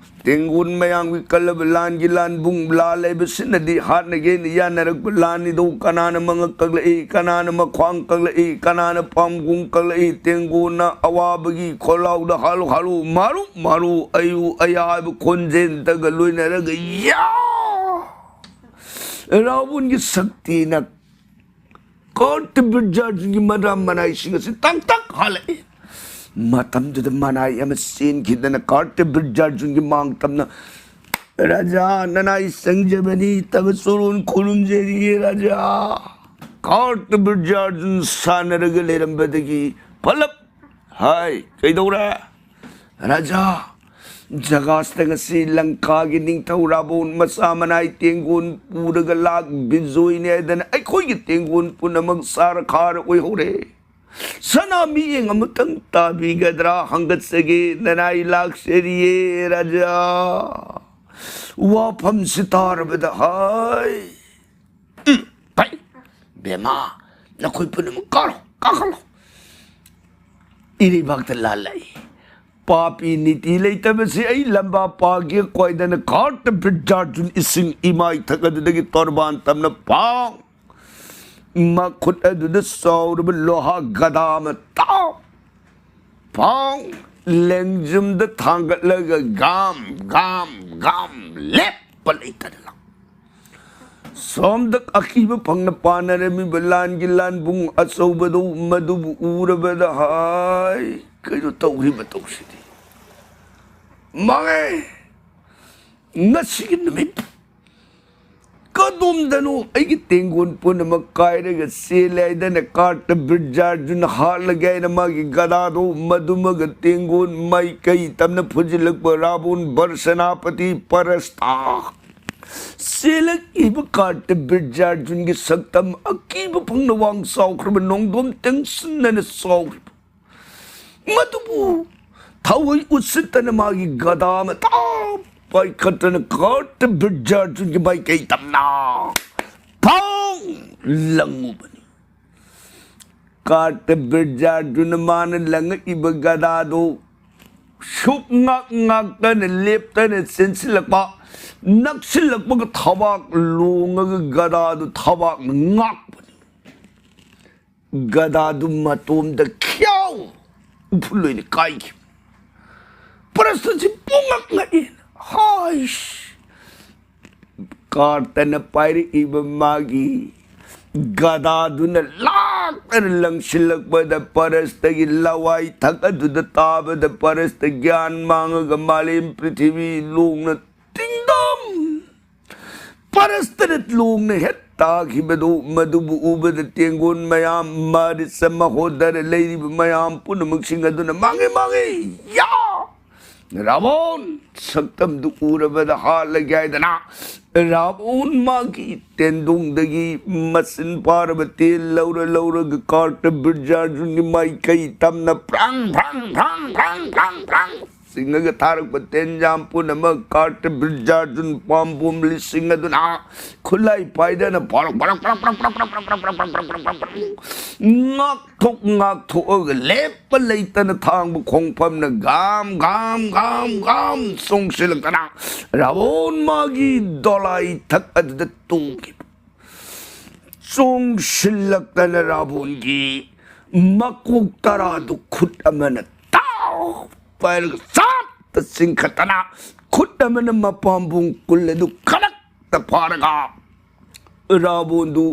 ꯇꯦꯡꯒꯣꯟ ꯃꯌꯥꯝꯒꯤ ꯀꯜꯂꯕ ꯂꯥꯟꯒꯤ ꯂꯥꯟꯕꯨꯡ, ꯂꯥꯜ ꯍꯥꯏꯕꯁꯤꯅꯗꯤ ꯍꯥꯠꯅꯒꯦꯅ ꯌꯥꯅꯔꯛꯄ ꯂꯥꯟꯅꯤꯗꯣ꯫ ꯀꯅꯥꯅ ꯃꯉꯛ ꯀꯛꯂꯛꯏ, ꯀꯅꯥꯅ ꯃꯈ꯭ꯋꯥꯡ ꯀꯛꯂꯛꯏ, ꯀꯅꯥꯅ ꯄꯥꯝꯕꯣꯝ ꯀꯛꯂꯛꯏ, ꯇꯦꯡꯒꯣꯟꯅ ꯑꯋꯥꯕꯒꯤ ꯈꯣꯜꯂꯥꯎꯗ ꯍꯥꯂꯨ ꯍꯥꯂꯨ, ꯃꯥꯔꯨ ꯃꯥꯔꯨ, ꯑꯌꯨ ꯑꯌꯥ ꯍꯥꯏꯕ ꯈꯣꯟꯖꯦꯜꯗꯒ ꯂꯣꯏꯅꯔꯒ ꯌꯥ! ꯔꯥꯕꯣꯟꯒꯤ ꯁꯛꯇꯤꯅ ꯀꯥꯔꯇ ꯕꯤꯔꯖꯥꯔꯖꯨꯟꯒꯤ ꯃꯔꯥ ꯃꯅꯥꯏꯁꯤꯡ ꯑꯁꯤ ꯇꯛ ꯇꯛ ꯍꯥꯜꯂꯛꯏ꯫ ꯃꯇꯝꯗꯨꯗ ꯃꯅꯥꯏ ꯑꯃ ꯆꯦꯟꯈꯤꯗꯅ ꯀꯥꯔꯇ ꯕꯤꯔꯖꯥꯔꯖꯨꯟꯒꯤ ꯃꯥꯡ ꯇꯝꯅ, "ꯔꯥꯖꯥ, ꯅꯅꯥꯏ ꯆꯪꯖꯕꯅꯤ, ꯇꯕ ꯆꯣꯔꯣꯟ ꯈꯨꯔꯨꯝꯖꯔꯤꯌꯦ ꯔꯥꯖꯥ꯫" ꯀꯥꯔꯇ ꯕꯤꯔꯖꯥꯔꯖꯨꯟ ꯁꯥꯟꯅꯔꯒ ꯂꯩꯔꯝꯕꯗꯒꯤ ꯐꯂꯞ, "ꯍꯥꯏ, ꯀꯩꯗꯧꯔꯦ?" "ꯔꯥꯖꯥ, ꯖꯒꯥꯁꯤꯗ ꯉꯁꯤ ꯂꯪꯀꯥꯒꯤ ꯅꯤꯡꯊꯧ ꯔꯥꯕꯣꯟ ꯃꯆꯥ ꯃꯅꯥꯏ ꯇꯦꯡꯒꯣꯟ ꯄꯨꯔꯒ ꯂꯥꯛ ꯕꯤꯖꯣꯏꯅꯦ ꯍꯥꯏꯗꯅ ꯑꯩꯈꯣꯏꯒꯤ ꯇꯦꯡꯒꯣꯟ ꯄꯨꯝꯅꯃꯛ ꯆꯥꯔ ꯈꯥꯔ ꯑꯣꯏꯍꯧꯔꯦ꯫ ꯁꯅꯥ ꯃꯤꯠꯌꯦꯡ ꯑꯃꯇꯪ ꯇꯥꯕꯤꯒꯗ꯭ꯔꯥ ꯍꯪꯒꯠꯆꯒꯦ, ꯅꯅꯥꯏ ꯂꯥꯛꯆꯔꯤꯌꯦ ꯔꯥꯖꯥ꯫" ꯋꯥꯐꯝꯁꯤ ꯇꯥꯔꯕꯗ, ꯍꯥꯏ, "ꯎꯝ, ꯐꯩ, ꯕꯦꯝꯃ, ꯅꯈꯣꯏ ꯄꯨꯝꯅꯃꯛ ꯀꯥꯔꯣ, ꯀꯥꯈꯠꯂꯣ꯫ ꯏꯔꯩꯕꯥꯛꯇ ꯂꯥꯜꯂꯛꯏ꯫ ꯄꯥꯄꯤ ꯅꯤꯇꯤ ꯂꯩꯇꯕꯁꯤ ꯑꯩ ꯂꯝꯕꯥ ꯄꯥꯒꯦ ꯀꯣꯏꯗꯅ ꯀꯥꯔꯇ ꯕꯤꯔꯖꯥꯔꯖꯨꯟ ꯏꯁꯤꯡ ꯏꯃꯥꯏ ꯊꯛ ꯑꯗꯨꯗꯒꯤ ꯇꯣꯔꯕꯥꯟ ꯇꯝꯅ ꯄꯥꯡ ꯃꯈꯨꯠ ꯑꯗꯨꯗ ꯆꯥꯎꯔꯕ ꯂꯣꯍꯥ ꯒꯗꯥ ꯑꯃ ꯇꯥꯎ ꯄꯥꯡ ꯂꯦꯡꯖꯨꯝꯗ ꯊꯥꯡꯒꯠꯂꯒ ꯒꯥꯝ ꯒꯥꯝ ꯒꯥꯝ ꯂꯦꯞꯄ ꯂꯩꯇꯅ ꯂꯥꯎ꯫" ꯁꯣꯝꯗ ꯑꯀꯤꯕ ꯐꯪꯅ ꯄꯥꯅꯔꯝꯃꯤꯕ ꯂꯥꯟꯒꯤ ꯂꯥꯟꯕꯨꯡ ꯑꯆꯧꯕꯗꯨ ꯃꯗꯨꯕꯨ ꯎꯔꯕꯗ, ꯍꯥꯏ, ꯀꯩꯅꯣ ꯇꯧꯔꯤꯕ ꯇꯧꯁꯤꯗꯤ? ꯃꯥꯡꯉꯦ! ꯉꯁꯤꯒꯤ ꯅꯨꯃꯤꯠ ꯀꯗꯣꯝꯗꯅꯣ ꯑꯩꯒꯤ ꯇꯦꯡꯒꯣꯟ ꯄꯨꯝꯅꯃꯛ ꯀꯥꯏꯔꯒ ꯆꯦꯜꯂꯦ ꯍꯥꯏꯗꯅ ꯀꯥꯔꯇ ꯕꯤꯔꯖꯥꯔꯖꯨꯟ ꯍꯥꯠꯂꯒꯦ ꯍꯥꯏꯅ ꯃꯥꯒꯤ ꯒꯗꯥꯗꯣ ꯃꯗꯨꯃꯒ ꯇꯦꯡꯒꯣꯟ ꯃꯥꯏꯀꯩ ꯇꯝꯅ ꯐꯨꯖꯤꯜꯂꯛꯄ ꯔꯥꯕꯣꯟ ꯕꯔ ꯁꯦꯅꯥꯄꯇꯤ ꯄꯔꯁꯇꯥ ꯆꯦꯜꯂꯛꯏꯕ ꯀꯥꯔꯇꯕꯤꯔꯖꯥꯔꯖꯨꯟꯒꯤ ꯁꯛꯇꯝ ꯑꯀꯤꯕ ꯐꯪꯅ ꯋꯥꯡ ꯆꯥꯎꯈ꯭ꯔꯕ, ꯅꯣꯡꯗꯣꯝ ꯇꯦꯡꯁꯤꯟꯅꯅ ꯆꯥꯎꯈ꯭ꯔꯤꯕ ꯃꯗꯨꯕꯨ ꯊꯋꯥꯏ ꯎꯠꯁꯤꯠꯇꯅ ꯃꯥꯒꯤ ꯒꯗꯥ ꯑꯃ ꯇꯥꯞ ꯄꯥꯏꯈꯠꯇꯅ ꯀꯥꯔꯇꯕꯤꯔꯖꯥꯔꯖꯨꯟꯒꯤ ꯃꯥꯏꯀꯩ ꯇꯝꯅ ꯊꯥꯡ ꯂꯪꯉꯨꯕꯅꯤ꯫ ꯀꯥꯔꯇꯕꯤꯔꯖꯥꯔꯖꯨꯟꯅ ꯃꯥꯅ ꯂꯪꯉꯛꯏꯕ ꯒꯗꯥꯗꯨ ꯁꯨꯛ ꯉꯥꯛ ꯉꯥꯛꯇꯅ ꯂꯦꯞꯇꯅ ꯆꯦꯟꯁꯤꯜꯂꯛꯄ, ꯅꯛꯁꯤꯜꯂꯛꯄꯒ ꯊꯕꯥꯛ ꯂꯣꯡꯉꯒ ꯒꯗꯥꯗꯨ ꯊꯕꯥꯛꯅ ꯉꯥꯛꯄꯅꯤ꯫ ꯒꯗꯥꯗꯨ ꯃꯇꯣꯝꯗ ꯈ꯭ꯌꯥꯎ ꯎꯐꯨꯜ ꯑꯣꯏꯅ ꯀꯥꯏꯈꯤꯕ꯫ ꯄꯔꯁꯇꯨꯁꯤ ꯄꯨꯡꯉꯛ ꯉꯛꯏ꯫ ꯍꯥꯏꯁ! ꯀꯥꯔꯇꯅ ꯄꯥꯏꯔꯛꯏꯕ ꯃꯥꯒꯤ ꯒꯗꯥꯗꯨꯅ ꯂꯥꯛꯇꯅ ꯂꯪꯁꯤꯜꯂꯛꯄꯗ ꯄꯔꯁꯇꯒꯤ ꯂꯋꯥꯏ ꯊꯛ ꯑꯗꯨꯗ ꯇꯥꯕꯗ ꯄꯔꯁꯇ ꯒ꯭ꯌꯥꯟ ꯃꯥꯡꯉꯒ ꯃꯥꯂꯦꯝ ꯄ꯭ꯔꯤꯊꯤꯕꯤ ꯂꯣꯡꯅ ꯇꯤꯡꯗꯝ꯫ ꯄꯔꯁꯇꯅ ꯂꯣꯡꯅ ꯍꯦꯛ ꯇꯥꯈꯤꯕꯗꯨ ꯃꯗꯨꯕꯨ ꯎꯕꯗ ꯇꯦꯡꯒꯣꯟ ꯃꯌꯥꯝ, ꯃꯔꯤꯆ ꯃꯍꯣꯗꯔ ꯂꯩꯔꯤꯕ ꯃꯌꯥꯝ ꯄꯨꯝꯅꯃꯛꯁꯤꯡ ꯑꯗꯨꯅ ꯃꯥꯡꯉꯤ, ꯃꯥꯡꯉꯤ, ꯌꯥ! ꯔꯥꯕꯣꯟ ꯁꯛꯇꯝꯗꯨ ꯎꯔꯕꯗ ꯍꯥꯠꯂꯒꯦ ꯍꯥꯏꯗꯅ ꯔꯥꯕꯣꯟ ꯃꯥꯒꯤ ꯇꯦꯟꯗꯣꯡꯗꯒꯤ ꯃꯆꯤꯟ ꯄꯥꯔꯕ ꯇꯦꯜ ꯂꯧꯔ ꯂꯧꯔꯒ ꯀꯥꯔꯇꯕꯤꯔꯖꯥꯔꯖꯨꯟꯒꯤ ꯃꯥꯏꯀꯩ ꯇꯝꯅ ꯄ꯭ꯔꯥꯡ ꯄ꯭ꯔꯥꯡ ꯄ꯭ꯔꯥꯡ ꯄ꯭ꯔꯥꯡ ꯄ꯭ꯔꯥꯡ ꯄ꯭ꯔꯥꯡ ꯆꯤꯡꯉꯒ ꯊꯥꯔꯛꯄ ꯇꯦꯟꯖꯥꯝ ꯄꯨꯝꯅꯃꯛ ꯀꯥꯔꯇꯕꯤꯔꯖꯥꯔꯖꯨꯟ ꯄꯥꯝꯕꯣꯝ ꯂꯤꯁꯤꯡ ꯑꯗꯨꯅ ꯈꯨꯠꯂꯥꯏ ꯄꯥꯏꯗꯅ park park park park park ꯉꯥꯛꯊꯣꯛ ꯉꯥꯛꯊꯣꯛꯑꯒ ꯂꯦꯞꯄ ꯂꯩꯇꯅ ꯊꯥꯡꯕ ꯈꯣꯡꯐꯝꯅ ꯒꯥꯝ ꯒꯥꯝ ꯒꯥꯝ ꯒꯥꯝ ꯆꯣꯡꯁꯤꯜꯂꯛꯇꯅ ꯔꯥꯕꯣꯟ ꯃꯥꯒꯤ ꯗꯣꯂꯥꯏ ꯊꯛ ꯑꯗꯨꯗ ꯇꯣꯡꯈꯤꯕ꯫ ꯆꯣꯡꯁꯤꯜꯂꯛꯇꯅ ꯔꯥꯕꯣꯟꯒꯤ ꯃꯀꯣꯛ ꯇꯔꯥꯗꯨ ꯈꯨꯠ ꯑꯃꯅ ꯇꯥꯎ ꯄꯥꯏꯔꯒ ꯆꯥꯞꯇ ꯆꯤꯡꯈꯠꯇꯅ ꯈꯨꯠ ꯑꯃꯅ ꯃꯄꯥꯝꯕꯣꯝ ꯀꯨꯜ ꯑꯗꯨ ꯈꯅꯛꯇ ꯐꯥꯔꯒ ꯔꯥꯕꯣꯟꯗꯨ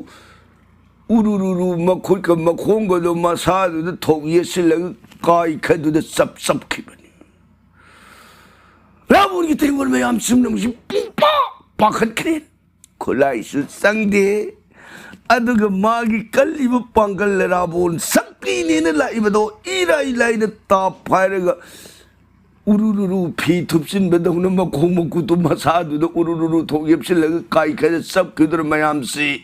ꯎꯔꯨꯔꯨꯔꯨ ꯃꯈꯨꯠꯀ ꯃꯈꯣꯡꯒꯗꯣ ꯃꯁꯥꯗꯨꯗ ꯊꯣꯛ ꯌꯦꯠꯁꯤꯜꯂꯒ ꯀꯥꯏꯈꯗꯨꯗ ꯆꯞ ꯆꯞꯈꯤꯕꯅꯤ꯫ ꯔꯥꯕꯣꯟꯒꯤ ꯇꯦꯡꯒꯣꯜ ꯃꯌꯥꯝ ꯆꯨꯝꯅꯃꯛꯁꯤ ꯄꯨꯡꯄꯥ ꯄꯥꯈꯠꯈ꯭ꯔꯦ꯫ ꯈꯨꯠꯂꯥꯏꯁꯨ ꯆꯪꯗꯦ꯫ ꯑꯗꯨꯒ ꯃꯥꯒꯤ ꯀꯜꯂꯤꯕ ꯄꯥꯡꯒꯜ ꯔꯥꯕꯣꯟ ꯁꯛꯇꯤꯅꯦꯅ ꯂꯥꯛꯏꯕꯗꯣ ꯏꯔꯥꯏ ꯂꯥꯏꯅ ꯇꯥꯞ ꯍꯥꯏꯔꯒ ꯎꯔꯨꯔꯨꯔꯨ ꯐꯤ ꯊꯨꯞꯆꯤꯟꯕꯗꯧꯅ ꯃꯈꯣꯡ ꯃꯈꯨꯠꯇꯨ ꯃꯁꯥꯗꯨꯗ ꯎꯔꯨꯔꯨꯔꯨ ꯊꯣꯛ ꯌꯦꯞꯁꯤꯜꯂꯒ ꯀꯥꯏꯈꯔ ꯆꯞꯈꯤꯗꯨꯅ ꯃꯌꯥꯝꯁꯤ꯫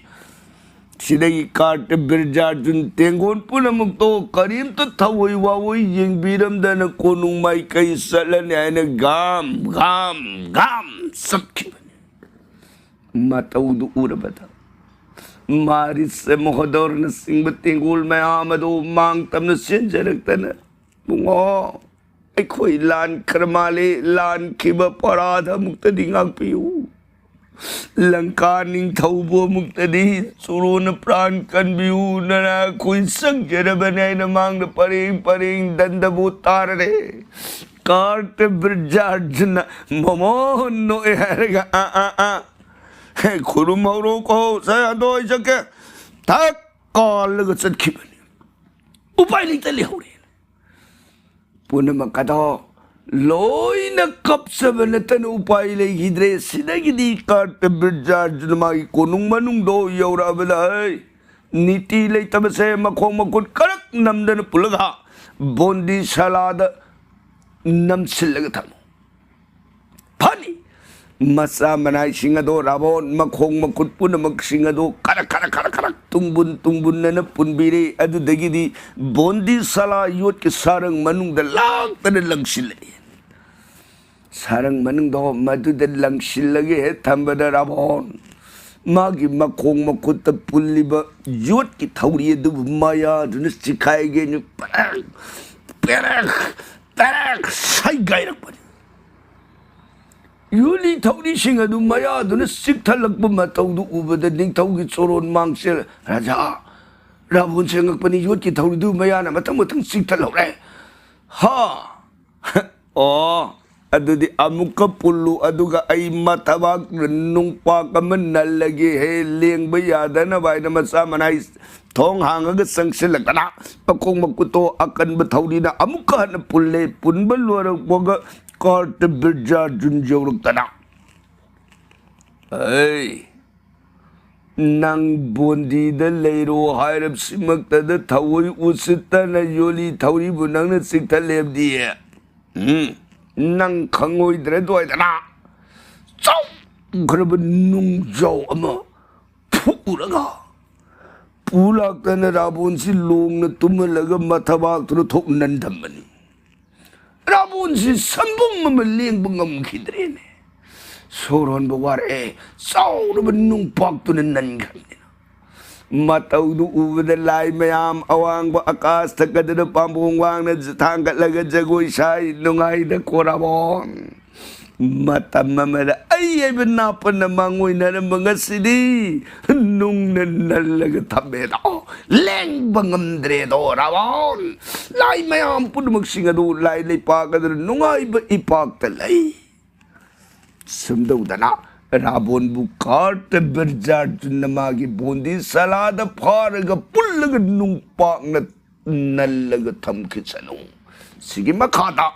ꯁꯤꯗꯒꯤ ꯀꯥꯔꯇ ꯕꯤꯔꯖꯥꯔꯖꯨꯟ ꯇꯦꯡꯒꯣꯟ ꯄꯨꯝꯅꯃꯛꯇꯣ ꯀꯔꯤꯝꯇ ꯊꯑꯣꯏ ꯋꯥꯑꯣꯏ ꯌꯦꯡꯕꯤꯔꯝꯗꯅ ꯀꯣꯅꯨꯡ ꯃꯥꯏꯀꯩ ꯆꯠꯂꯅꯤ ꯍꯥꯏꯅ ꯒꯥꯝ ꯒꯥꯝ ꯒꯥꯝ ꯆꯠꯈꯤꯕꯅꯤ꯫ ꯃꯇꯧꯗꯨ ꯎꯔꯕꯗ ꯃꯥꯔꯤꯁ ꯃꯍꯣꯗꯣꯔꯅꯆꯤꯡꯕ ꯇꯦꯡꯒꯣꯜ ꯃꯌꯥꯝ ꯑꯗꯨ ꯃꯥꯡ ꯇꯝꯅ ꯆꯦꯟꯖꯔꯛꯇꯅ, "ꯕꯨꯡꯉꯣ, ꯑꯩꯈꯣꯏ ꯂꯥꯟꯈ꯭ꯔ ꯃꯥꯜꯂꯦ, ꯂꯥꯟꯈꯤꯕ ꯄꯔꯥꯗ ꯑꯃꯨꯛꯇꯗꯤ ꯉꯥꯛꯄꯤꯌꯨ꯫ ꯂꯪꯀꯥ ꯅꯤꯡꯊꯧꯕꯨ ꯑꯃꯨꯛꯇꯗꯤ ꯆꯨꯔꯣꯅ ꯄ꯭ꯔꯥꯟ ꯀꯟꯕꯤꯌꯨ, ꯅꯅꯥ ꯑꯩꯈꯣꯏ ꯆꯪꯖꯔꯕꯅꯤ" ꯍꯥꯏꯅ ꯃꯥꯡꯗ ꯄꯔꯦꯡ ꯄꯔꯦꯡ ꯗꯟꯗꯕꯨ ꯇꯥꯔꯔꯦ꯫ ꯀꯥꯔꯇ ꯕꯤꯔꯖꯥꯔꯖꯨꯟꯅ ꯃꯣꯃꯣ ꯅꯣꯛꯑꯦ ꯍꯥꯏꯔꯒ "ꯑꯥ, ꯑꯥ, ꯑꯥ, ꯍꯦ, ꯈꯨꯔꯨꯝꯍꯧꯔꯣꯀꯣ, ꯁꯦ, ꯑꯗꯣ ꯑꯩ ꯆꯠꯀꯦ" ꯊꯛ ꯀꯥꯜꯂꯒ ꯆꯠꯈꯤꯕꯅꯤ꯫ ꯎꯄꯥꯏ ꯂꯩꯇ ꯂꯩꯍꯧꯔꯦ꯫ ꯄꯨꯝꯅꯃꯛ ꯑꯗꯣ ꯂꯣꯏꯅ ꯀꯞꯆꯕ ꯅꯠꯇꯅ ꯎꯄꯥꯏ ꯂꯩꯈꯤꯗ꯭ꯔꯦ꯫ ꯁꯤꯗꯒꯤꯗꯤ ꯀꯥꯔꯇ ꯕꯤꯔꯖꯥꯔꯖꯨꯟꯅ ꯃꯥꯒꯤ ꯀꯣꯅꯨꯡ ꯃꯅꯨꯡꯗꯣ ꯌꯧꯔꯛꯑꯕꯗ, "ꯍꯩ, ꯅꯤꯇꯤ ꯂꯩꯇꯕꯁꯦ ꯃꯈꯣꯡ ꯃꯈꯨꯠ ꯀꯔꯛ ꯅꯝꯗꯅ ꯄꯨꯜꯂꯒ ꯕꯣꯟꯗꯤ ꯁꯥꯂꯥꯗ ꯅꯝꯁꯤꯜꯂꯒ ꯊꯝꯃꯨ꯫ ꯐꯅꯤ, ꯃꯆꯥ ꯃꯅꯥꯏꯁꯤꯡ ꯑꯗꯣ ꯔꯥꯕꯣꯟ ꯃꯈꯣꯡ ꯃꯈꯨꯠ ꯄꯨꯝꯅꯃꯛꯁꯤꯡ ꯑꯗꯣ ꯈꯔ ꯈꯔ ꯈꯔ ꯈꯔ ꯇꯨꯡꯕꯨꯟ ꯇꯨꯡꯕꯨꯟꯅꯅ ꯄꯨꯟꯕꯤꯔꯦ꯫ ꯑꯗꯨꯗꯒꯤꯗꯤ ꯕꯣꯟꯗꯤ ꯁꯥꯂꯥ ꯌꯣꯠꯀꯤ ꯁꯥꯔꯪ ꯃꯅꯨꯡꯗ ꯂꯥꯛꯇꯅ ꯂꯪꯁꯤꯜꯂꯛꯏ꯫ ꯁꯥꯔꯪ ꯃꯅꯨꯡꯗꯣ ꯃꯗꯨꯗ ꯂꯪꯁꯤꯜꯂꯒ ꯍꯦꯛ ꯊꯝꯕꯗ ꯔꯥꯕꯣꯟ ꯃꯥꯒꯤ ꯃꯈꯣꯡ ꯃꯈꯨꯠꯇ ꯄꯨꯜꯂꯤꯕ ꯌꯣꯠꯀꯤ ꯊꯧꯔꯤ ꯑꯗꯨꯕꯨ ꯃꯌꯥꯗꯨꯅ ꯆꯤꯈꯥꯏꯒꯦꯅ ꯄꯦꯔꯦꯛ ꯄꯦꯔꯦꯛ ꯄꯦꯔꯦꯛ ꯁꯥꯏꯒꯥꯏꯔꯛꯄꯅꯤ꯫ ꯌꯣꯠꯂꯤ ꯊꯧꯔꯤꯁꯤꯡ ꯑꯗꯨ ꯃꯌꯥꯗꯨꯅ ꯆꯤꯛꯊꯠꯂꯛꯄ ꯃꯇꯧꯗꯨ ꯎꯕꯗ ꯅꯤꯡꯊꯧꯒꯤ ꯆꯣꯔꯣꯟ ꯃꯥꯡꯁꯦ, "ꯔꯥꯖꯥ, ꯔꯥꯕꯣꯟ ꯁꯦꯡꯉꯛꯄꯅꯤ, ꯌꯣꯠꯀꯤ ꯊꯧꯔꯤꯗꯨ ꯃꯌꯥꯅ ꯃꯊꯪ ꯃꯊꯪ ꯆꯤꯛꯊꯠꯍꯧꯔꯦ"꯫ "ꯍꯥ? ꯑꯣ, ꯑꯗꯨꯗꯤ ꯑꯃꯨꯛꯀ ꯄꯨꯜꯂꯨ, ꯑꯗꯨꯒ ꯑꯩ ꯃꯊꯕꯥꯛ ꯅꯨꯡꯄꯥꯛ ꯑꯃ ꯅꯜꯂꯒꯦ ꯍꯦ, ꯂꯦꯡꯕ ꯌꯥꯗꯅꯕ" ꯍꯥꯏꯅ ꯃꯆꯥ ꯃꯅꯥꯏ ꯊꯣꯡ ꯍꯥꯡꯉꯒ ꯆꯪꯁꯤꯜꯂꯛꯇꯅ ꯃꯈꯣꯡ ꯃꯈꯨꯠꯇꯣ ꯑꯀꯟꯕ ꯊꯧꯔꯤꯅ ꯑꯃꯨꯛꯀ ꯍꯟꯅ ꯄꯨꯜꯂꯦ꯫ ꯄꯨꯟꯕ ꯂꯣꯏꯔꯛꯄꯒ ꯀꯥꯔꯇ ꯕꯤꯔꯖꯥꯔꯖꯨꯟ ꯌꯧꯔꯛꯇꯅ, "ꯑꯩ, ꯅꯪ ꯕꯣꯟꯗꯤꯗ ꯂꯩꯔꯣ ꯍꯥꯏꯔꯕꯁꯤꯃꯛꯇꯗ ꯊꯑꯣꯏ ꯎꯁꯤꯠꯇꯅ ꯌꯣꯂꯤ ꯊꯧꯔꯤꯕꯨ ꯅꯪꯅ ꯆꯤꯛꯊꯠꯂꯦꯕꯗꯤ? ꯎꯝ, ꯅꯪ ꯈꯪꯉꯣꯏꯗ꯭ꯔꯦ ꯑꯗꯨꯋꯥꯏꯗꯅ ꯆꯥꯎꯈ꯭ꯔꯕ ꯅꯨꯡꯖꯥꯎ ꯑꯃ ꯐꯨꯛꯎꯔꯒ ꯄꯨ ꯂꯥꯛꯇꯅ ꯔꯥꯕꯣꯟꯁꯤ ꯂꯣꯡꯅ ꯇꯨꯝꯍꯜꯂꯒ ꯃꯊꯕꯥꯛꯇꯨꯗ ꯊꯣꯛ ꯅꯟꯊꯝꯕꯅꯤ꯫ ꯔꯥꯕꯣꯟꯁꯤ ꯁꯝꯕꯨꯝ ꯑꯃ ꯂꯦꯡꯕ ꯉꯝꯈꯤꯗ꯭ꯔꯦꯅꯦ꯫ ꯁꯣꯔ ꯍꯣꯟꯕ ꯋꯥꯔꯛꯑꯦ꯫ ꯆꯥꯎꯔꯕ ꯅꯨꯡꯄꯥꯛꯇꯨꯅ ꯅꯟꯈ꯭ꯔꯕꯅꯤꯅ꯫ ꯃꯇꯧꯗꯨ ꯎꯕꯗ ꯂꯥꯏ ꯃꯌꯥꯝ ꯑꯋꯥꯡꯕ ꯑꯀꯥꯁꯇ ꯀꯗꯅ ꯄꯥꯝꯕꯣꯝ ꯋꯥꯡꯅ ꯊꯥꯡꯒꯠꯂꯒ ꯖꯒꯣꯏ ꯁꯥꯏ, ꯅꯨꯡꯉꯥꯏꯗ ꯀꯣ ꯔꯥꯕꯣꯟ꯫ ꯃꯇꯝ ꯑꯃꯗ ꯑꯩ ꯍꯥꯏꯕ ꯅꯥꯄꯟꯅ ꯃꯥꯡꯑꯣꯏꯅꯔꯝꯕ ꯉꯁꯤꯗꯤ ꯅꯨꯡꯅ ꯅꯜꯂꯒ ꯊꯝꯃꯦꯗꯣ, ꯂꯦꯡꯕ ꯉꯝꯗ꯭ꯔꯦꯗꯣ ꯔꯥꯕꯣꯟ꯫ ꯂꯥꯏ ꯃꯌꯥꯝ ꯄꯨꯝꯅꯃꯛꯁꯤꯡ ꯑꯗꯨ ꯂꯥꯏ ꯂꯩꯄꯥꯛ ꯑꯗꯨꯗ ꯅꯨꯡꯉꯥꯏꯕ ꯏꯄꯥꯛꯇ ꯂꯩ꯫ ꯁꯨꯝ ꯇꯧꯗꯅ ꯔꯥꯕꯣꯟꯕꯨ ꯀꯥꯔꯇ ꯕꯤꯔꯖꯥꯔꯖꯨꯟꯅ ꯃꯥꯒꯤ ꯕꯣꯟꯗꯤ ꯁꯂꯥꯗ ꯐꯥꯔꯒ ꯄꯨꯜꯂꯒ ꯅꯨꯡꯄꯥꯛꯅ ꯅꯜꯂꯒ ꯊꯝꯈꯤꯁꯅꯨ꯫ ꯁꯤꯒꯤ ꯃꯈꯥꯗ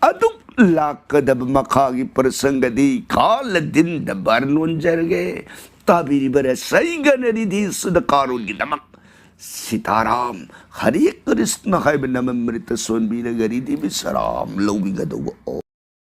ꯑꯗꯨꯛ ꯂꯥꯛꯀꯗꯕ ꯃꯈꯥꯒꯤ ꯄ꯭ꯔꯁꯪꯒꯗꯤ ꯈꯥꯂꯗꯤꯟꯗ ꯕꯔꯅꯣꯟꯖꯔꯒꯦ꯫ ꯇꯥꯕꯤꯔꯤꯕ ꯔꯁꯩꯒꯅ ꯔꯤꯙꯤ ꯁꯨꯗꯀꯥꯔꯣꯟꯒꯤꯗꯃꯛ ꯁꯤꯇꯥꯔꯥꯝ ꯍꯔꯦ ꯀ꯭ꯔꯤꯁꯅ ꯍꯥꯏꯕ ꯅꯃꯃ꯭ꯔꯤꯇ ꯁꯣꯟꯕꯤꯔꯒ ꯔꯤꯙꯤ ꯕꯤꯁꯔꯥꯝ ꯂꯧꯕꯤꯒꯗꯧꯕ ꯑꯣ꯫